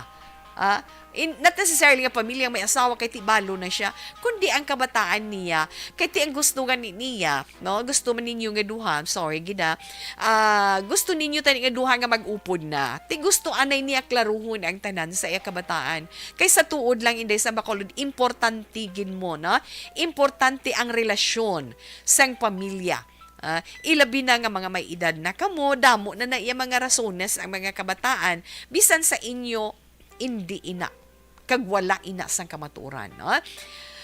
Ah, in, not necessarily nga pamilya, may asawa, kay ti balo na siya, kundi ang kabataan niya, kay ti ang gusto gani niya, no? Gusto man ninyo nga duha, I'm sorry, gid, ah. Ah, gusto ninyo tani nga duha nga mag-upod na. Ti gusto anay niya klaruhon ang tanan sa iya kabataan. Kay sa tuod lang, Inday, sa Bacolod, importante gid mo, no? Importante ang relasyon sang pamilya. Ah, ilabi na nga mga may edad na kamo, damo na na iya mga rasones ang mga kabataan, bisan sa inyo, indi ina. Kag wala ina sang kamatuoran, no?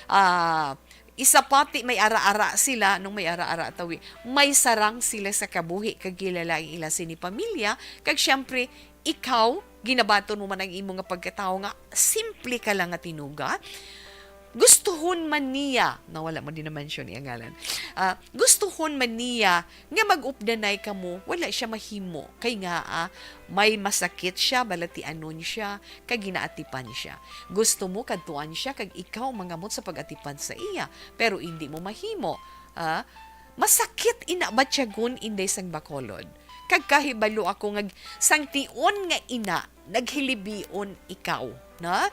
Ah, isa pa, ti may ara-ara sila, nung may ara-ara tawi, may sarang sila sa kabuhi, kag kilala ang ila sini pamilya, kag siyempre, ikaw, ginabaton mo man ang imo nga pagkatawo nga simple ka lang nga tinuga, gustuhon man niya, nawala mo din na-mention iyang ngalan, ah, gustuhon man niya nga mag-updanay kamo, wala siya mahimo. Kay nga, ah, may masakit siya, balatianon siya, kag ginaatipan siya. Gusto mo kadtuan siya, kag ikaw mangamot sa pag-atipan sa iya, pero indi mo mahimo. Ah, masakit ina batyagon, Inday sang Bacolod. Kag kahibalo ako nga sang tion nga ina, naghilibion ikaw, na?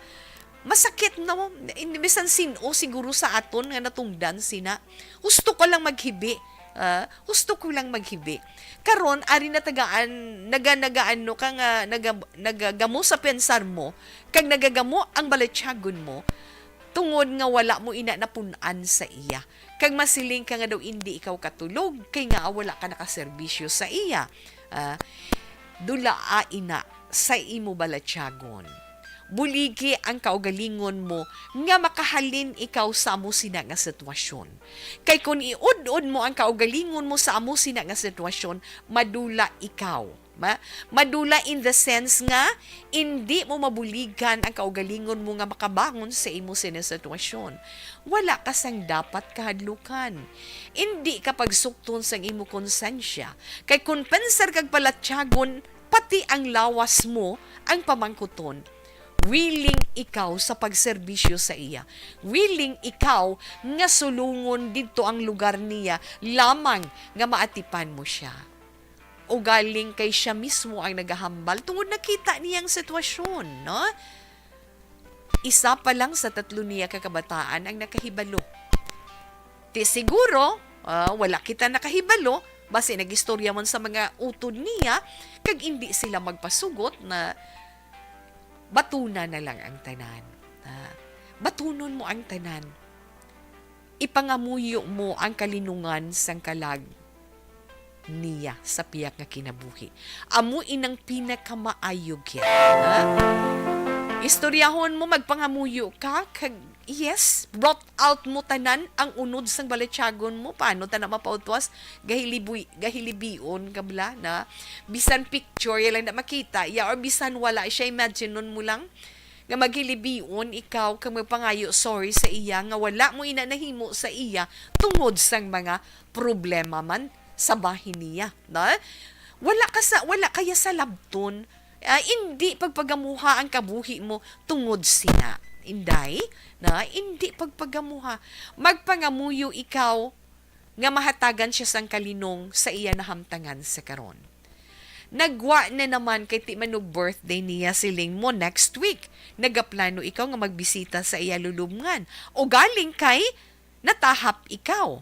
Masakit, no? In-, bisan sin-o siguro sa aton nga natungdan sina. Husto ko lang maghibi. Ah, husto ko lang maghibi. Karon, ari na tagaan, naga-, nagaano ka nga, naga-, nagagamo sa pensar mo, kag nagagamo ang balatyagon mo, tungod nga wala mo ina napun-an sa iya. Kag masiling ka nga daw indi ikaw katulog, kay nga wala ka nakaserbisyo sa iya. Ah, dulaa ina sa imo balatyagon. Buligi ang kaugalingon mo nga makahalin ikaw sa amo sina nga sitwasyon. Kay kon iud-od mo ang kaugalingon mo sa amo sina nga sitwasyon, madula ikaw. Ma-, madula in the sense nga indi mo mabuligan ang kaugalingon mo nga makabangon sa imo sina sitwasyon. Wala ka sang dapat kahadlukan. Indi ka pagsukton sang imo konsensya. Kay kon pensar kag palatyagon, pati ang lawas mo ang pamangkuton. Willing ikaw sa pagserbisyo sa iya. Willing ikaw nga sulungon didto ang lugar niya lamang nga maatipan mo siya. Ugaling kay siya mismo ang nagahambal tungod nakita niya ang sitwasyon, no? Isa pa lang sa tatlo niya ka kabataan ang nakahibalo. Ti siguro, ah, wala kita nakahibalo, basi nagistorya man sa mga utod niya, kag indi sila magpasugot na batuna na lang ang tanan. Ah, batunon mo ang tanan. Ipangamuyo mo ang kalinungan sang kalag niya sa pihak nga kinabuhi. Amo inang pinakamaayo gid, ha? Istoryahon mo, magpangamuyo ka, kag yes, brought out mo tanan ang unod sang balatyagon mo. Paano ta na mapautwas? Gahilibuy-, gahilibion ka bala na? Bisan picture, ya lang na makita, ya, or bisan wala siya, imagine nun mo lang nga maghilibion ikaw kag magpangayo sorry sa iya nga wala mo ina nahimo sa iya tungod sang mga problema man sa bahin niya, no? Wala ka sa, wala kaya sa labton, ah, indi pagpagamuha ang kabuhi mo tungod sina. Inday, na, indi pagpagamuha. Magpangamuyo ikaw nga mahatagan siya sang kalinong sa iya nahamtangan sa karon. Nagwa na naman kay ti manog birthday niya, siling mo next week. Nagaplano ikaw nga magbisita sa iya lulubngan. O galing kay natahap ikaw.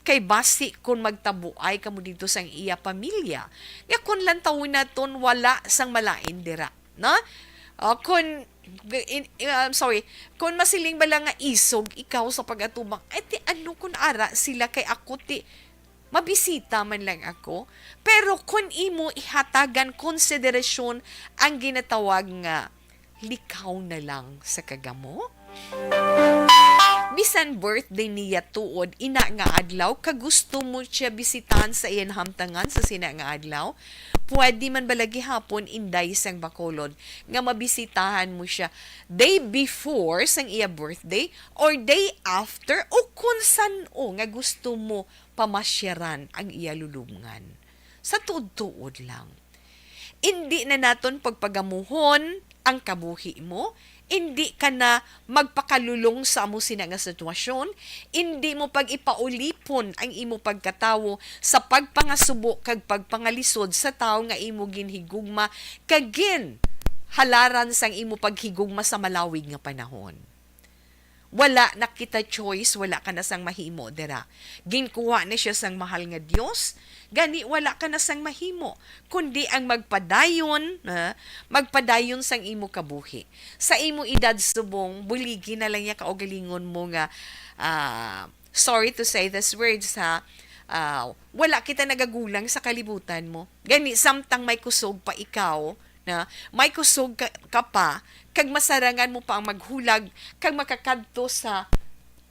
Kay basi kon magtabuay kamo didto sang iya pamilya, nga kon lantawon naton wala sang malain dira, no? O kon, in, I'm sorry, kon masiling bala nga isog ikaw sa pag-atubang, ay ti ano kon ara sila kay ako ti mabisita man lang ako. Pero kon imo ihatagan konsiderasyon ang ginatawag nga likaw na lang sa kagamo? Bisan birthday niya tuod ina nga adlaw, kag gusto mo siya bisitahan sa iya nahamtangan sa sina nga adlaw, pwede man bala gihapon, Inday sang Bacolod, nga mabisitahan mo siya day before sang iya birthday or day after, o kun san-o nga gusto mo pamasyaran ang iya lulubngan. Sa tuod-tuod lang. Indi na naton pagpagamuhon ang kabuhi mo, Indi ka na magpakalulong sa amo sina nga sitwasyon, indi mo pag-ipaulipon ang imo pagkatawo sa pagpangasubo kag pagpangalisod sa tawo nga imo ginhigugma kag ginhalaran sang imo paghigugma sa malawig nga panahon. Wala na kita choice, wala ka na sang mahimo dira. Ginkuha na siya sang mahal nga Dios, gani wala ka na sang mahimo, kundi ang magpadayon, ha, magpadayon sang imo kabuhi. Sa imo edad subong, buligi na lang niya kaugalingon mo nga, ah, sorry to say these words, ha, ah, wala kita nagagulang sa kalibutan mo. Gani, samtang may kusog pa ikaw, na may kusog ka, ka pa, kag masarangan mo pa ang maghulag, kag makakadto sa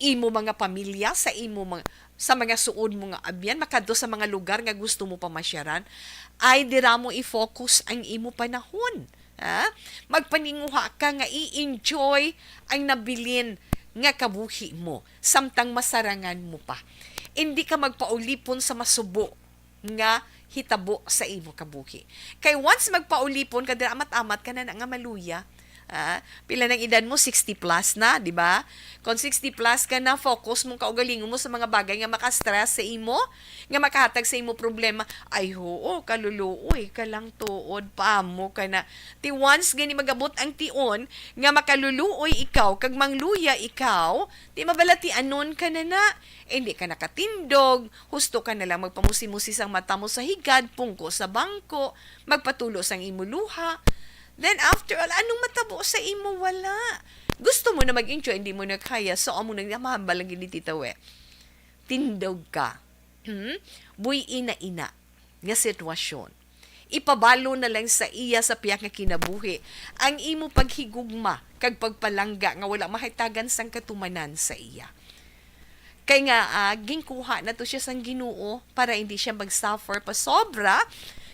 imo mga pamilya, sa imo mga, sa mga suod mo nga abyan, makadto sa mga lugar nga gusto mo pamasyaran, ay dira mo i-focus ang imo panahon. Ha? Magpaninguha ka nga i-enjoy ang nabilin nga kabuhi mo, samtang masarangan mo pa. Hindi ka magpaulipon sa masubo nga hitabo sa imo kabuhi. Kay once magpaulipon ka dira, amat-amat ka na, na nga maluya. Ah, pila nang edad mo? Sixty plus na, di ba? Kung sixty plus ka na, focus mong kaugalingon mo sa mga bagay nga maka-stress sa imo, nga makahatag sa imo problema. Ay, hoo, kaluluoy ka lang tuod, paamo ka na. Ti once gani magabot ang tion nga makaluluoy ikaw kag mangluya ikaw, ti mabalatianon ka na na. Hindi ka nakatindog, husto ka na lang magpamusi-musi sang mata mo sa higad, pungko sa bangko, magpatulo sang imo luha. Then after all, anong matabo sa imo? Wala. Gusto mo na mag-enjoy, hindi mo na kaya. So, amo nang mahambal lang gid ni Tita We. Tindog ka. Hmm? Buy ina-ina nga sitwasyon. Ipabalo na lang sa iya sa pihak nga kinabuhi ang imo paghigugma kag pagpalangga nga wala mahatagan sang katumanan sa iya. Kay nga, ah, ginkuha na to siya sang Ginoo para hindi siya mag-suffer pa sobra.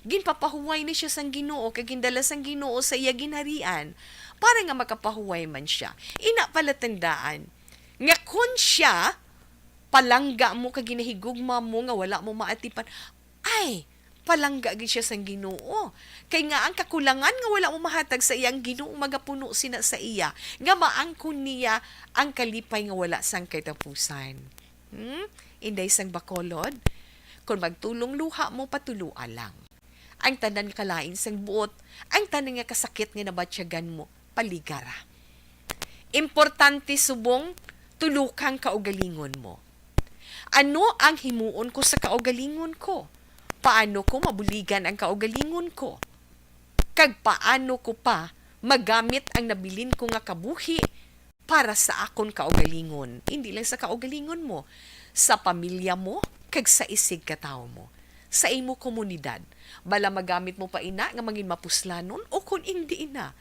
Ginpapahuway na siya sang Ginoo kag gindala sang Ginoo sa iya ginharian para nga makapahuway man siya. Ina pala tandaan nga kun siya palangga mo kag ginahigugma mo nga wala mo maatipan, ay, palangga gid siya sang Ginoo. Kay nga ang kakulangan nga wala mo mahatag sa iya, ang Ginoo magapuno sina sa iya, nga maangkon niya ang kalipay nga wala sang katapusan. Hmm? Inday sang Bacolod, kon magtulong luha mo, patulua lang. Ang tanan nga kalain sang buot, ang tanan nga kasakit nga nabatyagan mo, paligara. Importante subong tulo kang kaugalingon mo. Ano ang himuon ko sa kaugalingon ko? Paano ko mabuligan ang kaugalingon ko? Kag paano ko pa magamit ang nabilin ko nga kabuhi para sa akon kaugalingon? Hindi lang sa kaugalingon mo, sa pamilya mo, kag sa isigkatawo mo, sa imo komunidad. Bala magamit mo pa ina nga mangin mapuslanon o kon indi ina.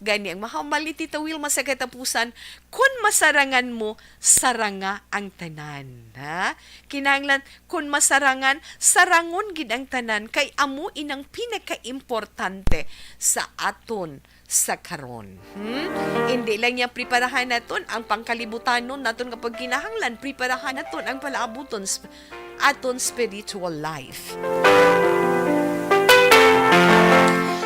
Gani ang mahambal ni Tita Wilma sa katapusan, kun masarangan mo, saranga ang tanan. Ha? Kinahanglan, kun masarangan, sarangon gid ang tanan, kay amo inang pinakaimportante sa aton sa karon. Hmm? Hindi lang niya preparahan naton ang pangkalibutanon naton nga pagkinahanglan, preparahan naton ang palaabuton sp-, aton spiritual life.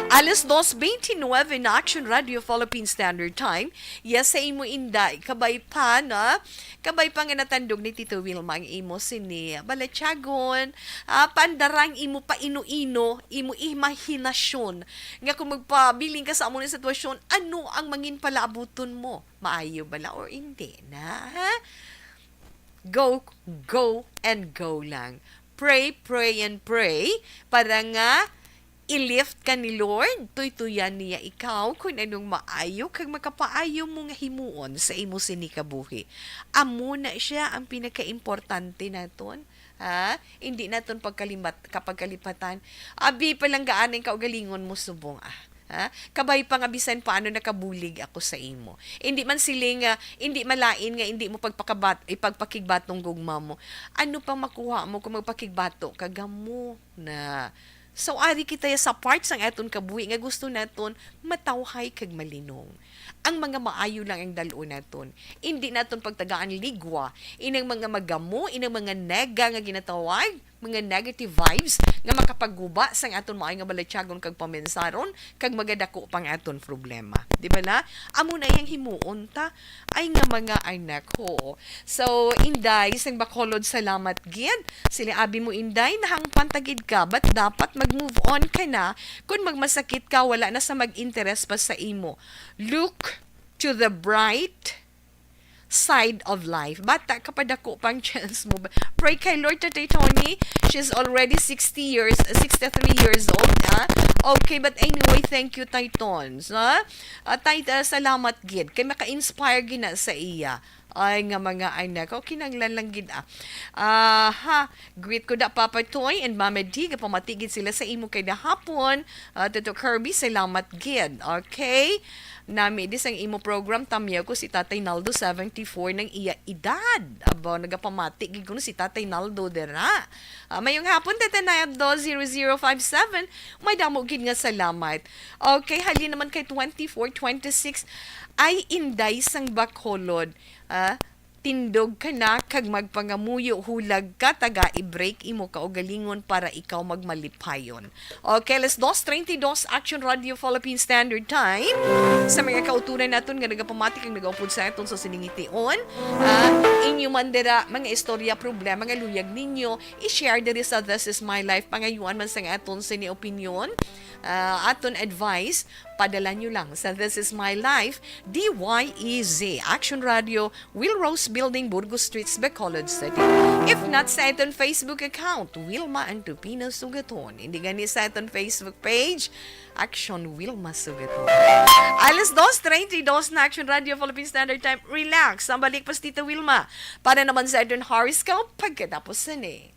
Alas dos veintinueve in Action Radio Philippine Standard Time. Yes, sa imo inday, kabay pa na, kabay pa nga natandog ni Tito Wilma ang imo sini balatyagon, ah, pandarang imo paino-ino, imo imahinasyon, nga kung magpabiling ka sa amo nga sitwasyon, ano ang mangin palaabuton mo? Maayo bala or hindi na, ha? Go, go, and go lang. Pray, pray, and pray para nga i-lift ka ni Lord, tuytuyan niya ikaw kung anong maayo kag makapaayo mo nga himuon sa imo sini kabuhi. Amo na siya ang pinakaimportante naton, ha? Hindi naton pagkalimat-, kapagkalipatan. Abi, palanggaan ang kaugalingon mo subong, ah. Ha? Kabay pa nga bisan paano nakabulig ako sa imo. Hindi man siling nga, hindi malain nga hindi mo pagpakabat-, ipagpakigbato ang gugma mo. Ano pang makuha mo kung magpakigbato ka gamo na? So, ari kita sa part sang aton kabuhi nga gusto naton matawhay kag malinong. Ang mga maayo lang ang dal-on naton. Hindi naton pagtagaan ligwa inang mga magamo, inang mga nega nga ginatawag, mga negative vibes nga makapaguba sang aton maayo nga balatyagon kag pamensaron, kag magadako pang aton problema. Di ba na? Amo na iyang himuon ta. Ay nga mga anak, ho. So, Inday, sang Bacolod, salamat gid. Sila abi mo, Inday, nahangpan ta gid ka, but dapat mag-move on ka na. Kung magmasakit ka, wala na sa mag-interes pa sa imo. Look to the bright side of life. Bata ka pa, dako pang chance mo. Pray kay Lord, Tatay Tony. She's already sixty years, sixty-three years old, ha? Okay, but anyway, thank you, Tay Tons, ha? Ah, Tay, ah, salamat gid. Kay maka-inspire gina sa iya. Ay, nga mga anak. O, kinanglan lang gid, ah. Aha. Greet ko da Papa Toy and Mama D. Gapamati gid sila sa imo kay dahapon. Ah, Tito Kirby, salamat gid. Okay? Nami di sang imo program, tamyaw ko si Tatay Naldo, seventy-four nang iya edad. Aba, nagapamati gid kuno si Tatay Naldo dira. Ah, mayong hapon, Tatay Naldo, zero zero five seven. May damo gid nga salamat. Okay, halin naman kay twenty-four twenty-six. Ay, Inday sang Bacolod. Ah, tindog ka na kag magpangamuyo, hulag ka, taga i-break imo kaugalingon para ikaw magmalipayon. Okay, alas dos treinta y dos, Action Radio Philippine Standard Time. Sa mga kauturan naton nga nagapamati kag nagaupod sa aton sa sining hition, ah, inyo man dira mga istorya, problema nga luyag ninyo i-share diri sa This Is My Life, pangayuan man sang aton sini opinyon, ah, aton advice, padala nyo lang sa This Is My Life, D Y E Z, Action Radio, Will Rose Building, Burgos Street, Bacolod City. If not, sa aton Facebook account, Wilma Antupino Sugaton. Hindi gani sa aton Facebook page, Action Wilma Sugaton. Alas dos treinta y dos na, Action Radio Philippine Standard Time. Relax. Ang balik pa si Tita Wilma para naman sa aton horoscope pagkatapos sini.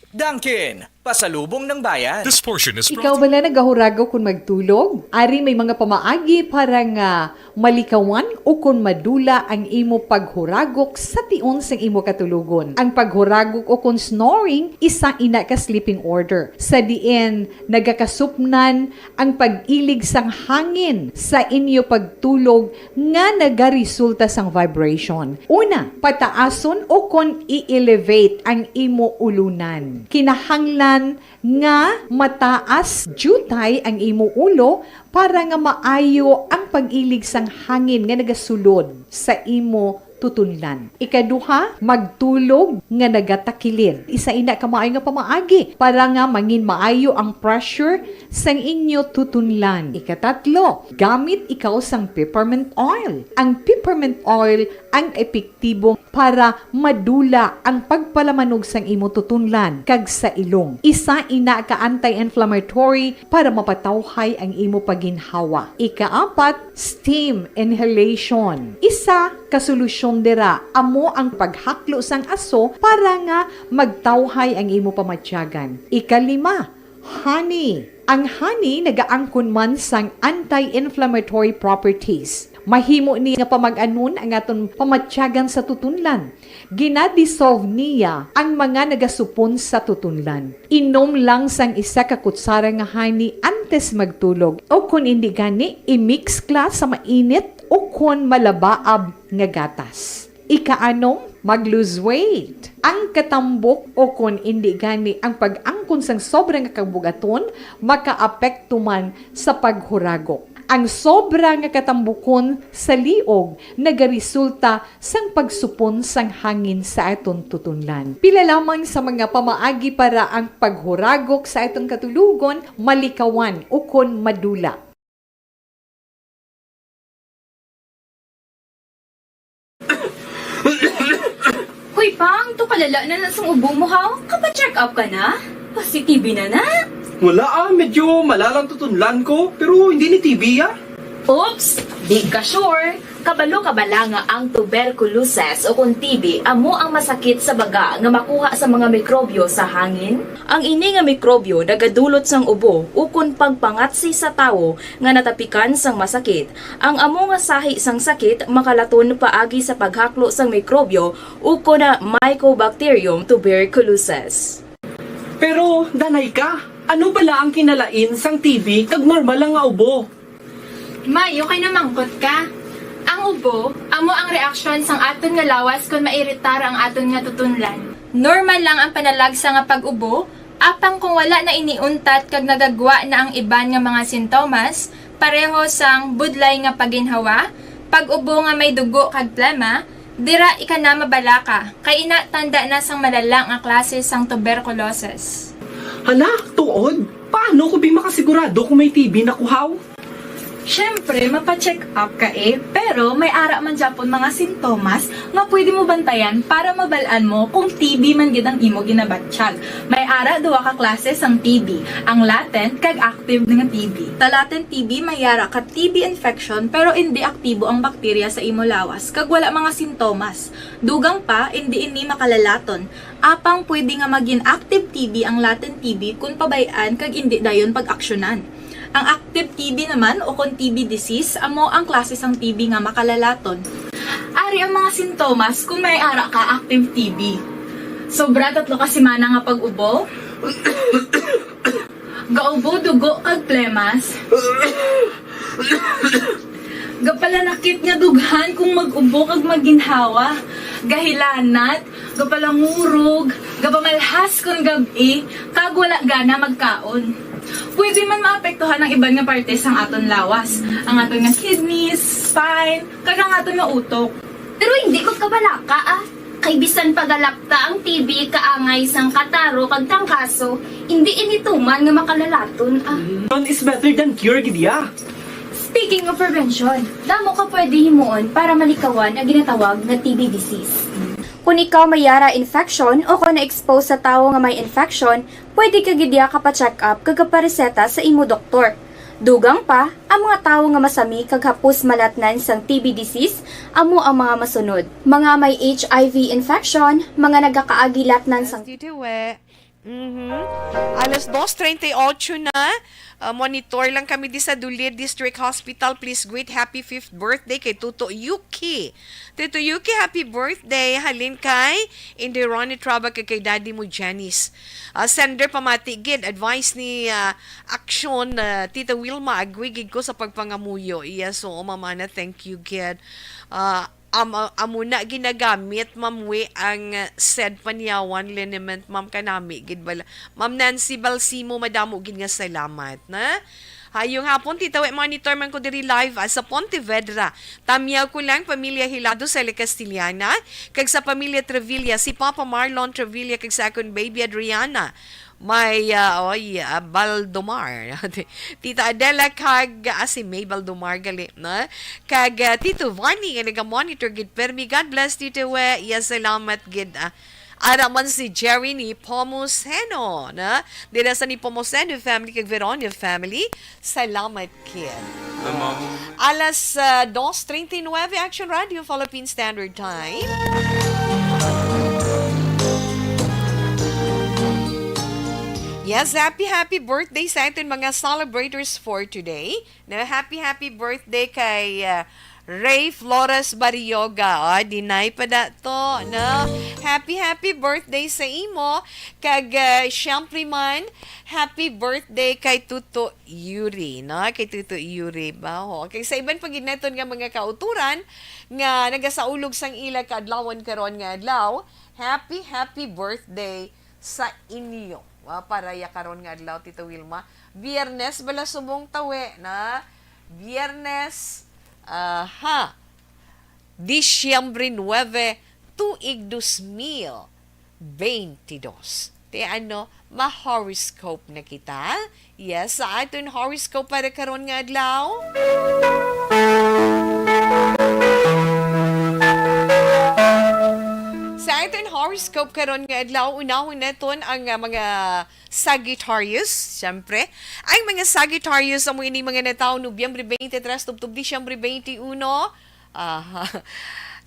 Dunkin, pasalubong ng bayan. This portion is Ikaw brought bala nagahuragok kon magtulog? Ari may mga pamaagi para nga malikawan o kon madula ang imo paghuragok sa tion sang imo katulogon. Ang paghuragok o kon snoring, isa ina ka sleeping order, sa diin nagakasupnan ang pag-ilig sang hangin sa inyo pagtulog nga nagaresulta sang vibration. Una, pataason o kon i-elevate ang imo ulunan. Kinahanglan nga mataas diutay ang imo ulo para nga maayo ang pag-ilig sang hangin nga nagasulod sa imo tutunlan. Ikaduha, magtulog nga nagatakilid. Isa ina ka maayo nga pamaagi para nga mangin maayo ang pressure sang inyo tutunlan. Ikatatlo, gamit ikaw sang peppermint oil. Ang peppermint oil ang epektibo para madula ang pagpalamanog sang imo tutunlan kag sa ilong. Isa ina ka anti-inflammatory para mapatawhay ang imo paginhawa. Ikaapat, steam inhalation. Isa ka solusyon dira amo ang paghaklo sang aso para nga magtawhay ang imo pamatyagan. Ikalima, honey. Ang honey nagaangkon man sang anti-inflammatory properties. Mahimo ni nga pamag-anon ang aton pamatyagan sa tutunlan. Gina-dissolve niya ang mga nagasupon sa tutunlan. Inom lang sang isa ka kutsara nga honey antes magtulog, o kon indi gani, i-mix kla sa mainit o kon malabaab nga gatas. Ikaanom, mag-lose weight. Ang katambok o kon indi gani ang pag-angkon sang sobra nga kabug-aton makaapekto man sa paghuragok. Ang sobra nga katambukon sa liog nagaresulta sang pagsupon sang hangin sa aton tutunlan. Pila lamang sa mga pamaagi para ang paghuragok sa aton katulogon malikawan ukon madula. Hoy, Pang, to kalala na na sang ubo mo, ha? Kapa-check up ka na? Positive na na? Wala, ah, medyo malalang tutunlan ko, pero hindi ni T B, ah. Oops! Di ka sure? Kabalo ka bala nga ang tuberculosis o kon T B amo ang masakit sa baga nga makuha sa mga mikrobyo sa hangin? Ang ini nga mikrobyo nagadulot sang ubo ukon pagpangatsi sa tawo nga natapikan sang masakit. Ang amo nga sahi sang sakit makalaton paagi sa paghaklo sang mikrobyo ukon Mycobacterium tuberculosis. Pero, danay ka, ano bala ang kinalain sang T B kag normal lang nga ubo? May, okay na mangkot ka. Ang ubo, amo ang reaksyon sang aton nga lawas kon mairitar ang aton nga tutunlan. Normal lang ang panalagsa nga pag-ubo, apang kung wala na ini untat kag nagagwa na ang iban nga mga sintomas, pareho sang budlay nga paginhawa, pag-ubo nga may dugo kag plema, dira ika na mabalaka, kay ina tanda na sang malala nga klase sang tuberculosis. Hala, tuod? Paano ko bi makasigurado kung may T B na kuhaw? Siyempre, mapa-check up ka eh, pero may ara man gyapon mga sintomas nga pwede mo bantayan para mabal-an mo kung T B man gid ang imo ginabatyag. May ara duha ka klase sang T B, ang latent kag active nga T B. Sa latent T B, may ara ka T B infection pero indi aktibo ang bakterya sa imo lawas kag wala mga sintomas. Dugang pa, indi ini makalalaton. Apang pwede nga magin active T B ang latent T B kon pabay-an kag indi dayon pag-aksyonan. Ang active T B naman o kon T B disease amo ang klase sang T B nga makalalaton. Ari ang mga sintomas kon may ara ka active T B. Sobra tatlo ka semana nga pag-ubo. Gaubo dugo kag plemas. Gapalanakit nga dughan kung mag-ubo kag maginhawa. Gahilanat, gapalangurog, gapamalhas kon gab-i, kag wala gana magkaon. Pwede man maapektuhan ang iban nga parte sang aton lawas, ang aton nga kidneys, spine, kag ang aton nga utok. Pero hindi magkabalaka, ah. Kay bisan pa galapta ang T B kaangay sang kataro kag trangkaso, hindi ini tuman nga makalalaton, ah. Prevention is better than cure, gid ya. Speaking of prevention, damo ka pwede himuon para malikawan ang ginatawag nga T B disease. Kung ikaw may yara infection o kung na-expose sa tawo nga may infection, pwede ka gid ya ka pa-check up kag kapareseta sa imo doktor. Dugang pa, ang mga tawo nga masami kag hapos malatnan sang T B disease amo ang mga masunod: mga may H I V infection, mga nagakaagi latnan sang Dito, eh. Mhm. Alas dos treinta y ocho na. Ah, monitor lang kami di sa Dulid District Hospital. Please greet happy fifth birthday kay Tuto Yuki. Tuto Yuki, happy birthday. Halin kay Inday Ronnie Traba kag kay Daddy mo Janice. Ah, sender pamati gid, advice ni, ah, Aksyon, ah, Tita Wilma, agree gid ko sa pagpangamuyo. Yes, oo, Mama na, thank you gid. Ah, am-, amo na ginagamit, Ma'am Wi, ang, ah, said Panyawan liniment, Ma'am, kanami gid bala. Ma'am Nancy Balsimo, madamo gid nga salamat, na? Hayong hapon, Tita Wi, monitor man ko diri live, ah, sa Pontevedra. Tamyaw ko lang, pamilya Hilado sa La Castellana, kag sa pamilya Trevilla, si Papa Marlon Trevilla, kag sa akon baby Adriana. May, ah, oy, ah, Baldomar. Tita Adela kag, ah, si May Baldomar gali, na? Kag, ah, Tito Vani nga naga-monitor gid permi. God bless, Tito We. Yes, salamat gid, ah. Ara man si Jerry ni Pomuseno, na? Dira sa ni Pomuseno family kag Veronia family. Salamat gid. Alas, ah, dos treinta y nueve, Action Radio, Philippine Standard Time. Yes, happy, happy birthday sa aton mga celebrators for today. No, happy, happy birthday kay, ah, Ray Flores Barrioga. Oh, deny pa da to, no? Happy, happy birthday sa imo. Kag, ah, syempre man, happy birthday kay Tuto Yuri, no? Kay Tuto Yuri ba? Ho. Kay sa iban pa gid naton nga mga kauturan nga nagasaulog sang ila kaadlawan karon nga adlaw, happy, happy birthday sa inyo. Wa, para ya karon nga adlaw, Tito Wilma. Biyernes bala subong tawi, na? Biyernes, aha. Disyembre nuebe, tuig dos mil beintidos. Te ano, ma-horoscope na kita? Yes, sa aton horoscope para karon nga adlaw. Sa aton horoscope karon nga adlaw, unahon naton ang, ah, mga Sagittarius, syempre. Ang mga Sagittarius, amo ini mga natawo Nobyembre twenty-three tubtob Disyembre twenty-one. Aha.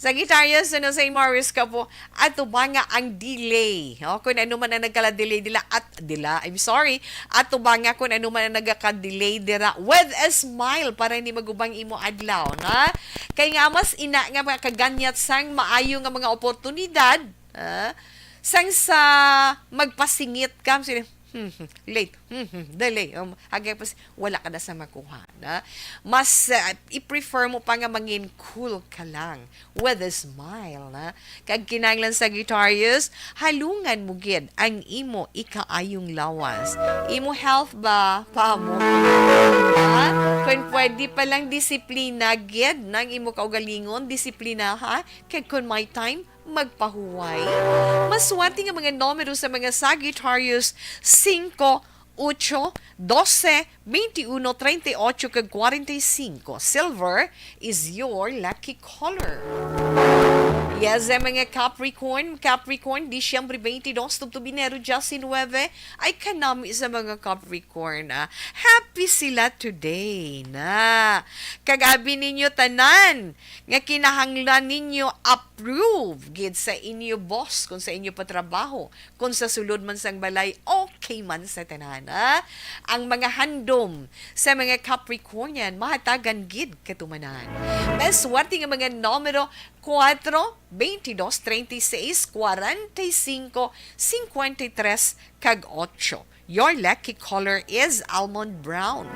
Sagittarius, ano sa imo horoscope? Atubanga ang delay. O, kung ano man ang nagkala-delay dila, at dila, I'm sorry, atubanga kung ano man ang nagka-delay dira with a smile para hindi magubang imo adlaw, na? Kay nga mas ina nga mga kaganyat sang maayo nga mga oportunidad, ah, sang sa magpasingit ka, sila, Hmm, late. Hmm, delay. Um, agay pa si-, wala ka na sa makuha, na? Mas, ah, i-prefer mo pa nga mangin cool ka lang with a smile, na? Kag kinahanglan, Sagittarius, halungan mo gid ang imo ikaayong lawas. Imo health ba, pamo? Ha? Kung pwede pa lang, disiplina gid nang imo kaugalingon, disiplina, ha? Kag kung may time, magpahuway. Maswerte nga mga numero sa mga Sagittarius: singko, ocho, dose, twenty-uno, treinta y ocho, kag kwarenta y cinco. Silver is your lucky color. Yes, ang mga Capricorn, Capricorn, Disyembre twenty-dos tubtob Enero diyasinuwebe, ay kanami sa mga Capricorn, ah. Happy sila today, na. Kag abi ninyo tanan nga kinahanglan ninyo approve gid sa inyo boss kung sa inyo patrabaho. Kung sa sulod man sang balay, okay man sa tanan, ha? Ang mga handom sa mga Capricornian, mahatagan gid katumanan. Maswerte nga mga numero: kuwatro, twenty-dos, treinta y seis, kwarenta y cinco, cincuenta y tres, kag ocho. Your lucky color is almond brown.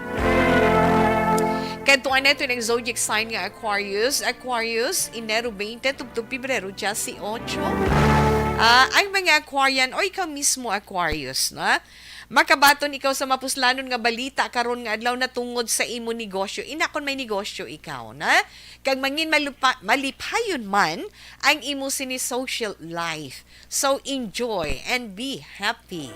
Kadtuan nato ang zodiac sign nga Aquarius. Aquarius, Enero twenty tubtob Pebrero diyesyocho. Ah, ang mga Aquarian, o ikaw mismo, Aquarius, na? Makabaton ikaw sa mapuslanon nga balita karon nga adlaw natungod sa imo negosyo. Ina, kon may negosyo ikaw, na? Kag mangin malupa-, malipayon man ang imo sini social life. So, enjoy and be happy.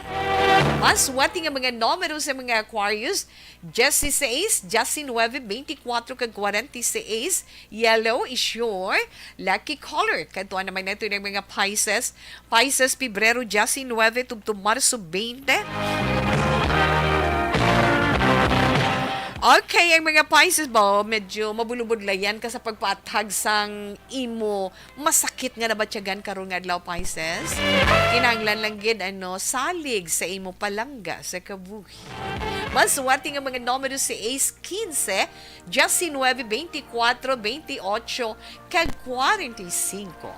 Maswerte nga mga numero sa mga Aquarius: diyesisais, diyesinuwebe, beintikwatro, kag kwarenta y seis. Yellow is your lucky color. Kadtuan naman nato ang mga Pisces. Pisces, Pebrero diyesinuwebe tubtob Marso twenty. Okay, ang mga Pisces ba, medyo mabulubudlayan ka sa pagpaathag sang imo masakit nga nabatyagan karon nga adlaw, Pisces. Kinahanglan lang gid, ano, salig sa imo palangga sa kabuhi. Maswerte nga mga numero: sais, kinse, diyesinuwebe, beintikwatro, beintiocho, kag kwarenta y cinco.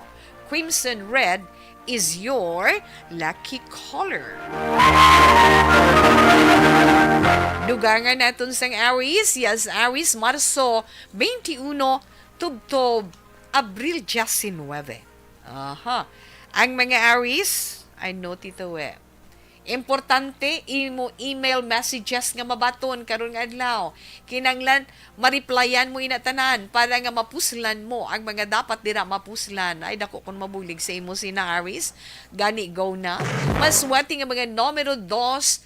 Crimson red is your lucky color. Dugangan naton sang Aries. Yes, Aries, Marso twenty-one tubtob Abril diyesinuwebe. Aha. Ang mga Aries, I know, Tito, eh. Importante, imo email messages nga mabaton karon nga adlaw. Kinanglan, ma-replyan mo ina tanan para nga mapuslan mo ang mga dapat dira mapuslan. Ay, dako kon mabulig sa imo sina, Aries. Gani, go na. Maswerte nga mga numero: dos,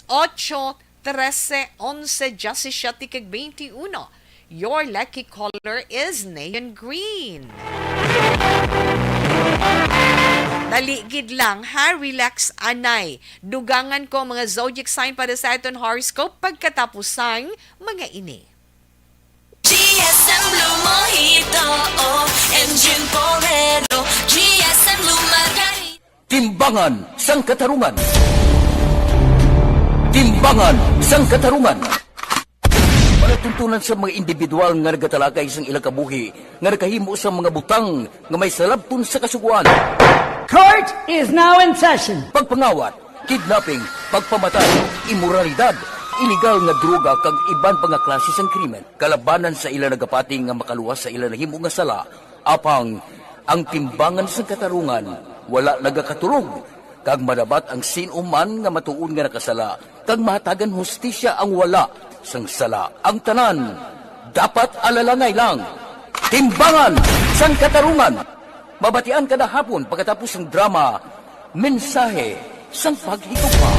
ocho, trese, onse, diyesisiyete, kag beintiuno. Your lucky color is neon green. Dali gid lang, ha? Relax anay. Dugangan ko ang mga zodiac sign para sa aton horoscope pagkatapos sang mga ini. G S M Blue Mojito, oh, Engine Porero, G S M Blue Margarita. Timbangan sang Katarungan. Timbangan sang Katarungan. Palatuntunan sa mga individual nga nagatalakay sang ilang kabuhi nga nakahimo sang mga butang nga may salabton sa kasugoan. Court is now in session. Pagpangawat, kidnapping, pagpamatay, imoralidad, iligal nga droga kag iban pa nga klase sang krimen. Kalabanan sa ila nagapati nga makaluwas sa ila nahimo nga sala, apang ang timbangan sang katarungan wala nagakatulog, kag madabat ang sin-o man nga matuod nga nakasala, kag mahatagan hustisya ang wala sang sala. Ang tanan dapat alalangay lang. Timbangan sang Katarungan. Mabatian kada hapon pagkatapos sang drama, Mensahe sang Paghigugma.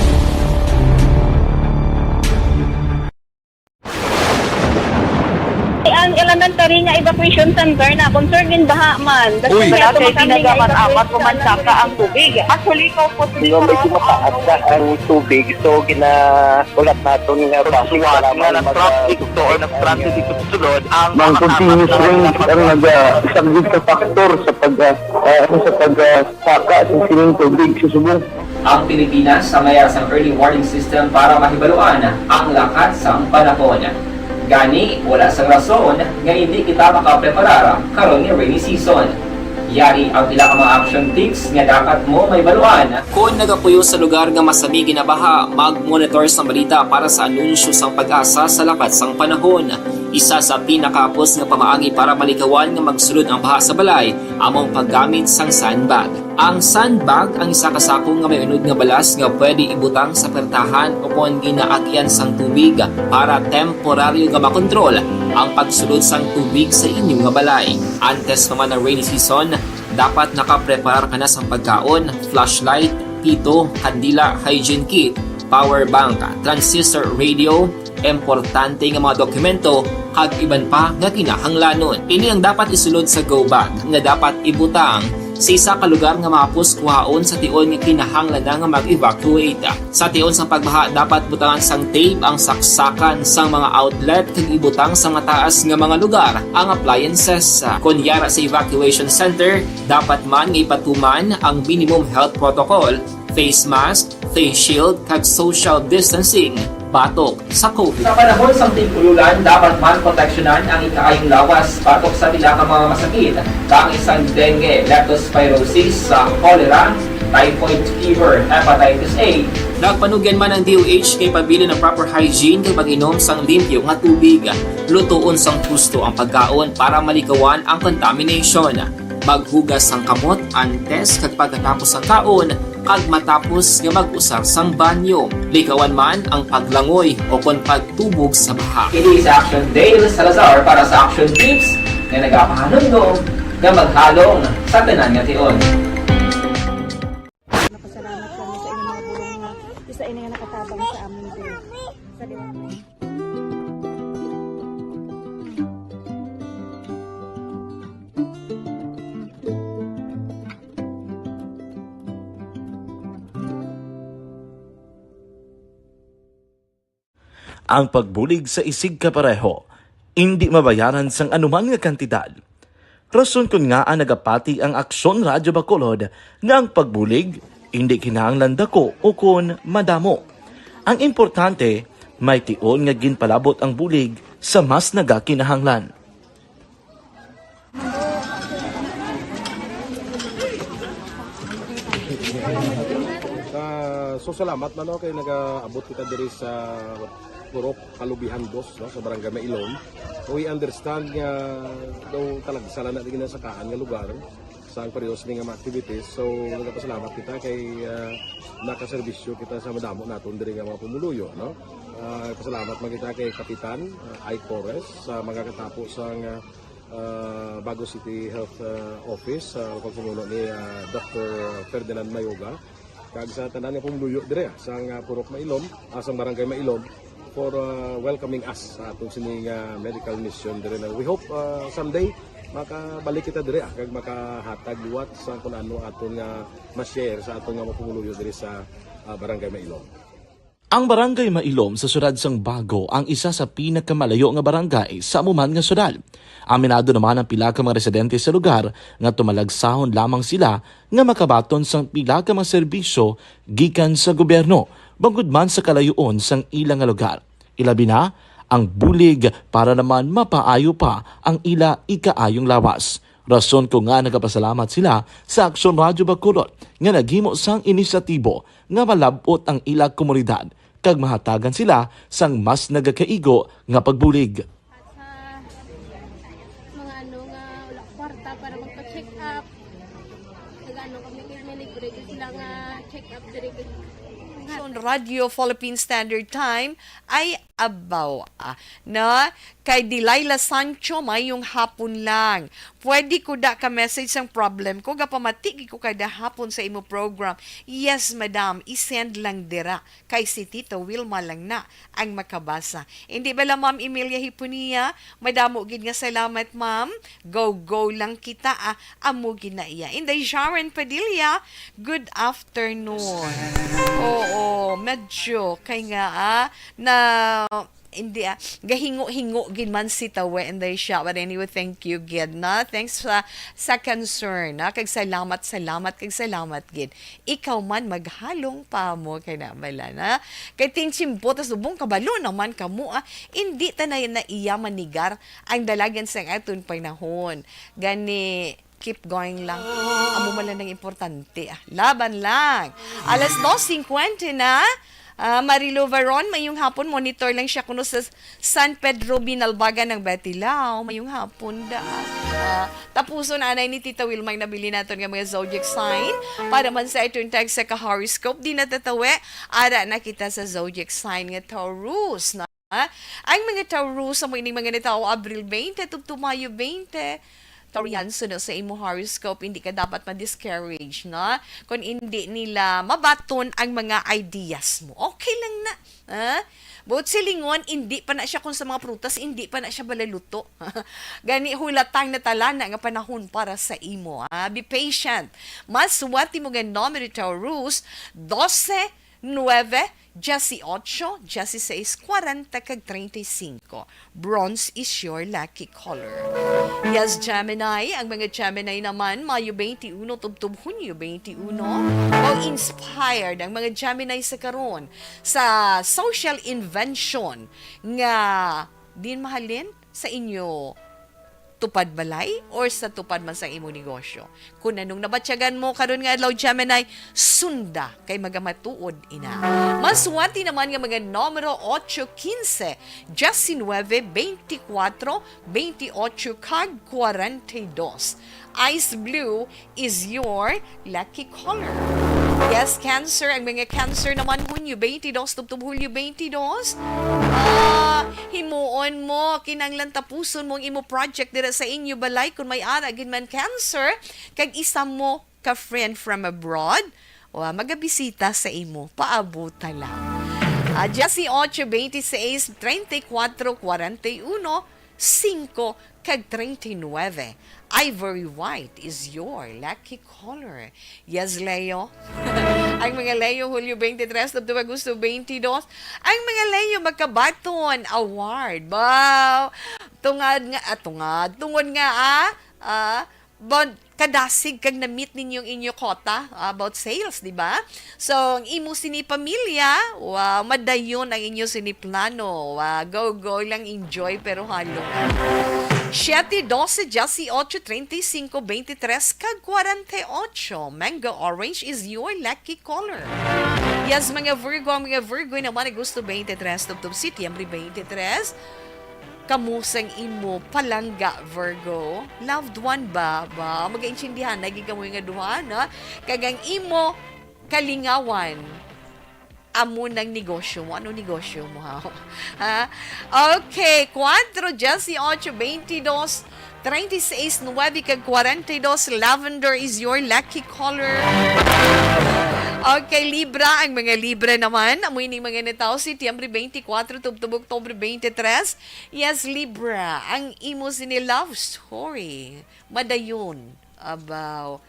Ang elementary nga evacuation center na concern in baha man. Uy. Wala kay tinaga man amat ko man saka ang tubig. Actually, ko po. Medyo mataas na ang tubig, so ginaulat naton nga bus nga nag-traffic to or nag-transit dito sa sulod ang mga continuous rain ang nag-, ah, isang big factor sa pag, ah, ah, ano, sa pag, ah, saka sa sining tubig sa subong. Ang Pilipinas sa mayar sang early warning system para mahibaluan ang lakat sang panahon. Gani, wala sang rason nga hindi kita makapreparar karon nga rainy season. Yari ang pila ka mga action tips nga dapat mo mahibaluan. Kon nagapuyo sa lugar nga masami ginabaha, mag-monitor sang balita para sa anunsyo sang PAGASA sa lakat sang panahon. Isa sa pinakahapos nga pamaagi para malikawan nga magsulod ang baha sa balay amo ang paggamit sang sandbag. Ang sandbag ang isa ka sako nga may unod nga balas nga pwede ibutang sa pertahan o kon ginaagian sang tubig para temporaryo nga makontrol ang pagsulod sang tubig sa inyo nga balay. Antes pa man ang rainy season, dapat nakapreparar ka na sang pagkaon, flashlight, pito, kandila, hygiene kit, power bank, transistor radio, importante nga mga dokumento, kag iban pa nga kinahanglanon. Ini ang dapat isulod sa go bag nga dapat ibutang sa isa ka lugar nga mahapos kuhaon sa tion nga kinahanglan na nga mag-evacuate. Sa tion sang pagbaha, dapat butangan sang tape ang saksakan sang mga outlet kag ibutang sa mataas nga mga lugar ang appliances. Kon yara sa evacuation center, dapat man nga ipatuman ang minimum health protocol, face mask, face shield, kag social distancing batok sa COVID. Sa panahon sang tig-ululan, dapat man proteksyonan ang ikaayong lawas batok sa pila ka mga masakit, kaangay sang dengue, leptospirosis, sa cholera, typhoid fever, hepatitis A. Nagpanugyan man ang D O H kay pabilin ang proper hygiene kag pag-inom sang limpyo nga tubig. Lutoon sang husto ang pagkaon para malikawan ang contamination. Maghugas sang kamot antes kag pagkatapos sang kaon kag matapos nga mag-usar sang banyo. Likawan man ang paglangoy o kon pagtubog sa baha. Kini si Action Dale Salazar para sa Action Tips nga nagapahanumdom nga maghalong sa tanan nga tion. Napasalamat kami sa inyong mga bulong nga isa ini nga nakatabang sa amin din. Sa Ang pagbulig sa isigkapareho indi mabayaran sang anuman nga kantidad. Rason kon ngaa nagapati ang Aksyon Radyo Bacolod nga ang pagbulig indi kinahanglan daku ukon madamo. Ang importante, may tion nga ginpalabot ang bulig sa mas nagakinahanglan. Ah, so salamat na, no, kay nagaabot kita diri sa Purok Kalubihan Dos, no, sa Barangay Mailom. We understand nga daw talagsa lang na ginasakaan nga lugar sa ang parehas ni nga mga activities. So, nagapasalamat kita kay, ah, nakaserbisyo kita sa madamo naton diri nga mga pumuluyo, no? Ah, pasalamat man kita kay Kapitan, ah, Ike Torres sa mga katapo sa nga, ah, Bago City Health, ah, Office, sa pagpamuno ni, ah, Doktor Ferdinand Mayoga, kag sa tanan nga pumuluyo dire, ah, sa nga Purok Mailom, ah, sa Barangay Mailom, for, ah, welcoming us sa aton sini nga medical mission dire na. We hope, ah, someday makabalik kita dire, ah, kag makahatag liwat sa kun ano aton nga ma-share sa aton nga mga pumuluyo dire sa, ah, Barangay Mailom. Ang Barangay Mailom sa siyudad sang Bago ang isa sa pinakamalayo nga barangay sa amo man nga siyudad. Aminado naman ang pila ka mga residente sa lugar nga tumalagsahon lamang sila nga makabaton sang pila ka mga serbisyo gikan sa gobyerno, bangod man sa kalayoon sang ila nga lugar. Ilabi na ang bulig para naman mapaayo pa ang ila ikaayong lawas. Rason ko nga nagapasalamat sila sa Aksyon Radyo Bacolod nga naghimo sang inisyatibo nga malab-ot ang ila komunidad kag mahatagan sila sang mas nagakaigo nga pagbulig. Sa mga ano nga wala kwarta para magpa-check up, nag-ano kami, kay may libre gyud sila nga check up diri. Radyo Philippine Standard Time ay abaw, ah, na kay Delilah Sancho, mayong hapon lang. Pwede ko da ka message sang problem ko, gapamati gid ko kada hapon sa imo program. Yes, madam, i-send lang dira. Kay si Tito Wilma lang na ang makabasa. Hindi bala, Ma'am Emilia Hipunia? Madamo gid nga salamat, ma'am. Go, go lang kita, ah. Amo gid na iya. Inday Sharon Padilla, good afternoon. Oo, medyo kay nga, ah, na, hindi, ah, gahingo-hingo gid man si Tawe, Inday siya. But anyway, thank you gid na. Thanks sa, sa concern, ah. Kag salamat, salamat, kag salamat gid. Ikaw man maghalong pa mo kay na bala na. Kay Ting Chimbotas, subong kabalo naman kamo, ah. Indi ta na, na iya manigar ang dalagan sang aton panahon. Gani, Keep going lang. Amo man lang ang importante, ah. Laban lang. Alas dos cincuenta na. Ah, Marilu Varon, mayong hapon. Monitor lang siya kuno sa San Pedro Binalbagan ng Betilao. Mayong hapon, da. Ah, tapuson anay ni Tita Wilma ang nabili naton nga mga zodiac sign. Para man sa atong tag sa ka-horoscope, di natatawi. Ara na kita sa zodiac sign nga Taurus, na Ha? Ang mga Taurus, amo ining mga natawo Abril twenty tubtob Mayo twenty. Taurian, suno sa imo horoscope, hindi ka dapat ma-discourage, no? Kung hindi nila mabaton ang mga ideas mo, okay lang na. Ha? Buot silingon, hindi pa na siya kung sa mga prutas, hindi pa na siya balaluto. Gani, hulatang na tala na nga panahon para sa imo, ha? Be patient. Mas swerte mo nga numero, Taurus, dose, nuebe, dieciocho, dieciséis, cuarenta, kag treinta y cinco. Bronze is your lucky color. Yes, Gemini. Ang mga Gemini naman, Mayo twenty-one tubtob Hunyo twenty-one. Mao inspired ang mga Gemini sa karon sa social invention nga din mahalin sa inyo tupad balay or sa tupad man sa imo negosyo. Kung anong nabatyagan mo karon nga adlaw, Gemini, sunda kay magamatuod ina. Mas swerte naman nga mga numero ocho, quince, diecinuebe, veinticuatro, veintiocho, kag cuarenta y dos. Ice blue is your lucky color. Yes, Cancer. Ang mga Cancer naman, Hunyo twenty-two, tubtob Hulyo twenty-two. Ah, himuon mo, kinahanglan tapuson mo ang imo project dira sa inyo balay kung may ara gid man, Cancer, kag isa mo ka friend from abroad, wa, magabisita sa imo, paabuta lang. Ah, dieciocho, veintiséis, treinta y cuatro, cuarenta y uno, cinco, kag treinta y nuebe. Ivory white is your lucky color. Yes, Leo. Ang mga Leo, Hulyo twenty-three tubtob Agosto twenty-two. Ang mga Leo, makabaton award. Wow! Tungad nga, ah, tungad. Tungod nga, ah, ah, bon, kadasig kag na-meet ninyo ang inyo quota, ah, about sales, di ba? So, ang imo sini pamilya, wow, madayon ang inyo sini plano. Wow, go, go lang, enjoy, pero halong. Siete, doce, dieciocho, treinta y cinco, veintitrés, kag cuarenta y ocho. Mango orange is your lucky color. Yes, mga Virgo, ang mga Virgo naman, Agosto twenty-three, tubtob Setyembre twenty-three. Kamo sang imo palangga, Virgo. Loved one ba? Ba, mag-intindihan lagi kamo nga duha, no? Kag ang imo kalingawan, amo nang negosyo mo. Ano negosyo mo, ha? Ha? Okay, cuatro, dieciocho, veintidós, treinta y seis, nuebe, kag cuarenta y dos, lavender is your lucky color. Okay, Libra, ang mga Libra naman, amo ining mga natawo Setyembre twenty-four tubtob Oktubre twenty-three. Yes, Libra, ang imo sini love story madayon. Abaw.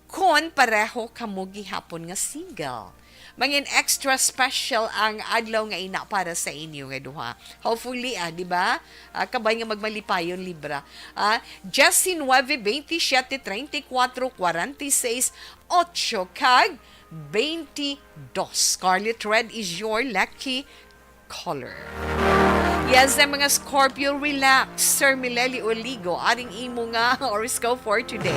Kon pareho kamo gihapon nga single, mangin extra special ang adlaw nga ina para sa inyo nga duha. Hopefully, ah, di ba? Ah, kabay nga magmalipayon, Libra. Ah, diecinuebe, veintisiete, treinta y cuatro, cuarenta y seis, ocho, kag veintidós. Scarlet red is your lucky color. Yes, ang mga Scorpio, relax. Sir Mileli Oligo, aring imo nga horoscope for today.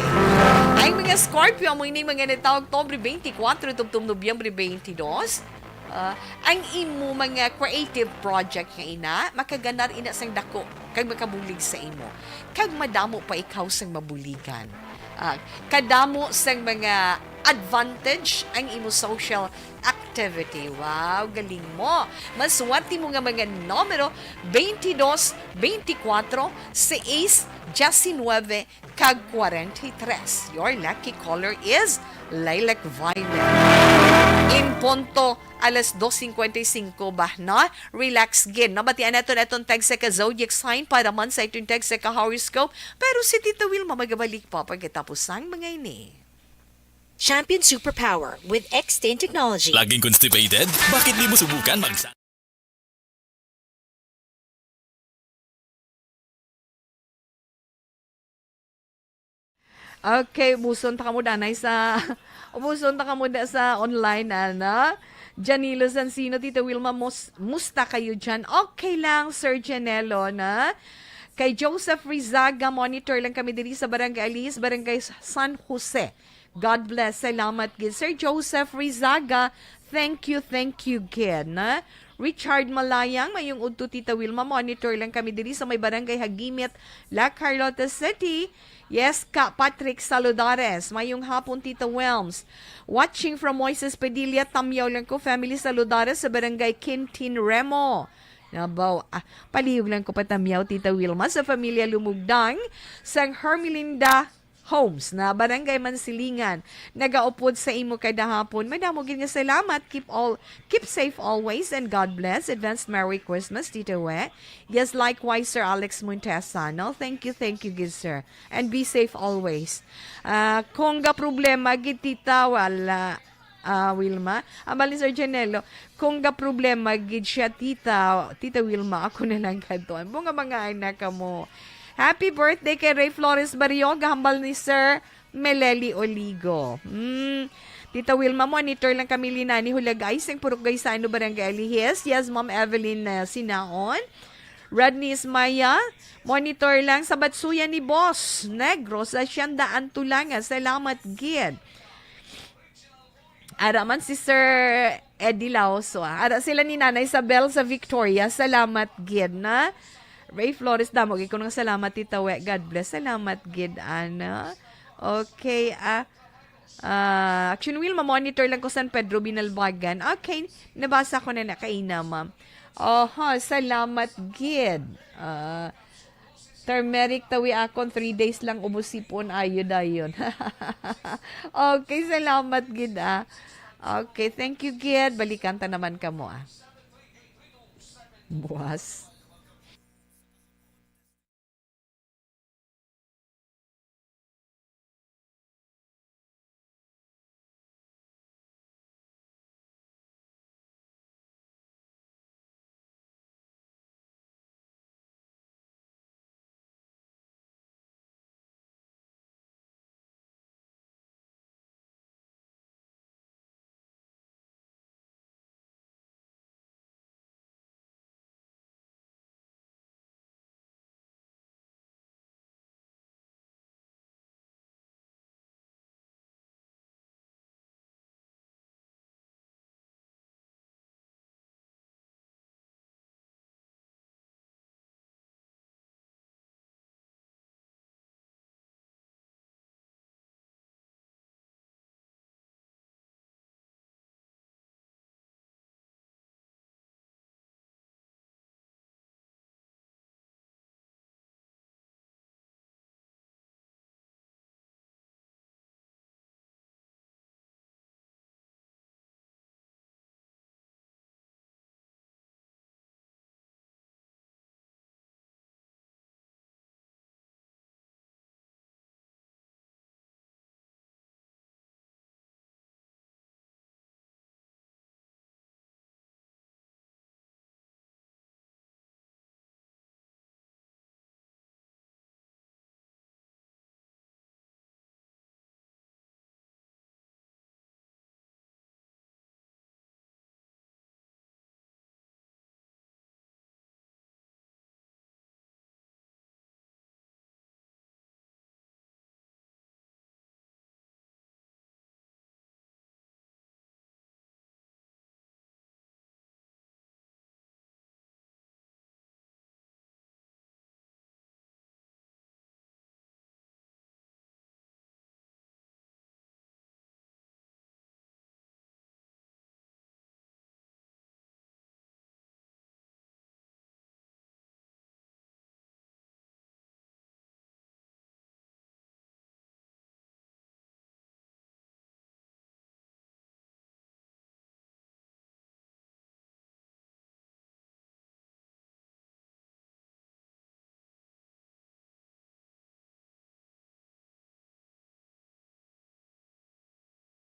Ang mga Scorpio, amo ini mga natawo Oktubre twenty-four tubtob Nobyembre twenty-two. Ah, ang imo mga creative project nga ina, makaganar ina sang dako kag makabulig sa imo. Kag madamo pa ikaw sang mabuligan. Ah, kadamo sang mga advantage ang imo social activity. Wow, galing mo. Maswerte mo nga mga numero, twenty-dos, twenty-four, sais, diecinuebe, kag cuarenta y tres. Your lucky color is lilac violet. In punto, alas dos cincuenta y cinco ba, no? Relax gid, no? Batian naton atong tagsa ka zodiac sign para man sa atong tagsa ka horoscope. Pero si Tita Wilma magabalik pa pagkatapos sang mga ini. Champion Superpower with X ten Technology. Laging constipated? Bakit di mo subukan mag- Okay, ubuson ta kamo danay sa, ubuson ta kamo da sa online, ano? Janilo Sansino, Tita Wilma, mus-, musta kayo dyan? Okay lang, Sir Janelo, na? Kay Joseph Rizaga, monitor lang kami diri sa Barangay Alihis, Barangay San Jose. God bless. Salamat gid, Sir Joseph Rizaga. Thank you, thank you, gid, na. Richard Malayang, mayong udto, Tita Wilma, monitor lang kami diri sa may Barangay Hagimit, La Carlota City. Yes, Ka Patrick Saludares, mayong hapon, Tita Wilms. Watching from Moises Padilla, Tamyaw lang ko, family Saludares sa Barangay Quintin Remo. Nabaw, ah, palihog lang ko patamyaw, Tita Wilma, sa pamilya Lumugdang, sang Hermelinda Homes na Barangay Mansilingan. Nagaupod sa imo kada hapon. Madamo gid nga salamat. Keep all, keep safe always and God bless. Advanced Merry Christmas, Tita We. Yes, likewise, Sir Alex Montesa. No, thank you, thank you, good sir. And be safe always. Ah, kung ga problema gid, Tita, wala. Ah, Wilma. Ambal ni Sir Janelo, kung ga problema gid siya, Tita, Tita Wilma, ako na lang kadtuan mo nga mga anak ka mo. Happy birthday kay Ray Flores Barrio, gahambal ni Sir Meleli Oligo. Hmm. Tita Wilma, monitor lang kami linani, Hulagay, sing Purok Gaisano, Barangay Alihis. Yes, Ma'am Evelyn, uh, Sinaon. Rodney Ismaya, monitor lang sa Batsuyan ni Boss Negro sa Hacienda Antulanga. Salamat gid. Ara man si Sir Eddie Laoso, ah. Ara sila ni Nanay Isabel sa Victoria. Salamat gid, na. Ray Flores, damo gid ko nga salamat, Tita We. God bless. Salamat gid, ana. Okay, ah. Ah, Action Wheel, mamonitor lang ko San Pedro Binalbagan. Okay, nabasa ko na na kaina, ma'am. Oho, salamat gid. Ah, turmeric tawi akon, three days lang ubos sipon, ayo dayon. Okay, salamat gid, ah. Okay, thank you gid. Balikan ta naman kamo, ah. Buwas.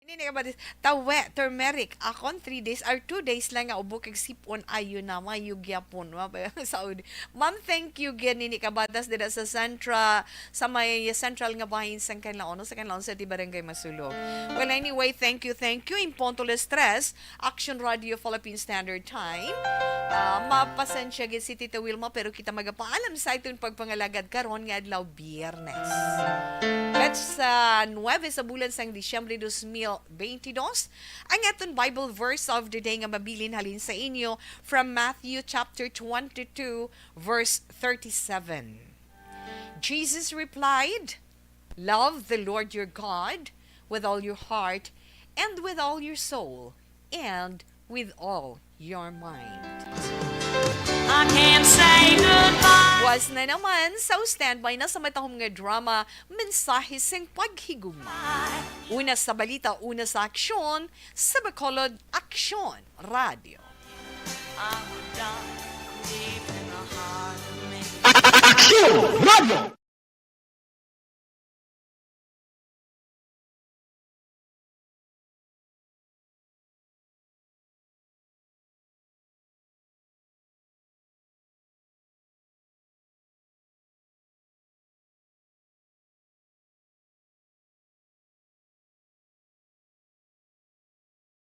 Nini kabatas, tawe, turmeric. Akon three days or two days lang nga ubo kag sipon, ayo na, mayo gyapon. Wa ba ang Saudi? Ma'am, thank you gid nini kabatas dira sa Centra, sa may central nga bahin sang Canlaon, sa Canlaon City, Barangay Masulog. Well, anyway, thank you, thank you. In punto las tres, Action Radio Philippine Standard Time. Ah, mapasensya gid si Tita Wilma, pero kita magapaalam sa aton pagpangalagad karon nga adlaw, Biyernes. Ket sa nuebe sa bulan sang Disyembre dos mil veintidós, ang aton Bible verse of the day nga mabilin halin sa inyo from Matthew chapter twenty-two, verse thirty-seven. Jesus replied, "Love the Lord your God with all your heart and with all your soul and with all your mind." I can't say goodbye. Was na naman sa standby na sa matahom nga drama, Mensahe sing Paghigugma. Una sa balita, una sa aksyon, sa Bacolod Aksyon Radio. I would die, leaving a heart of me. Aksyon Radio!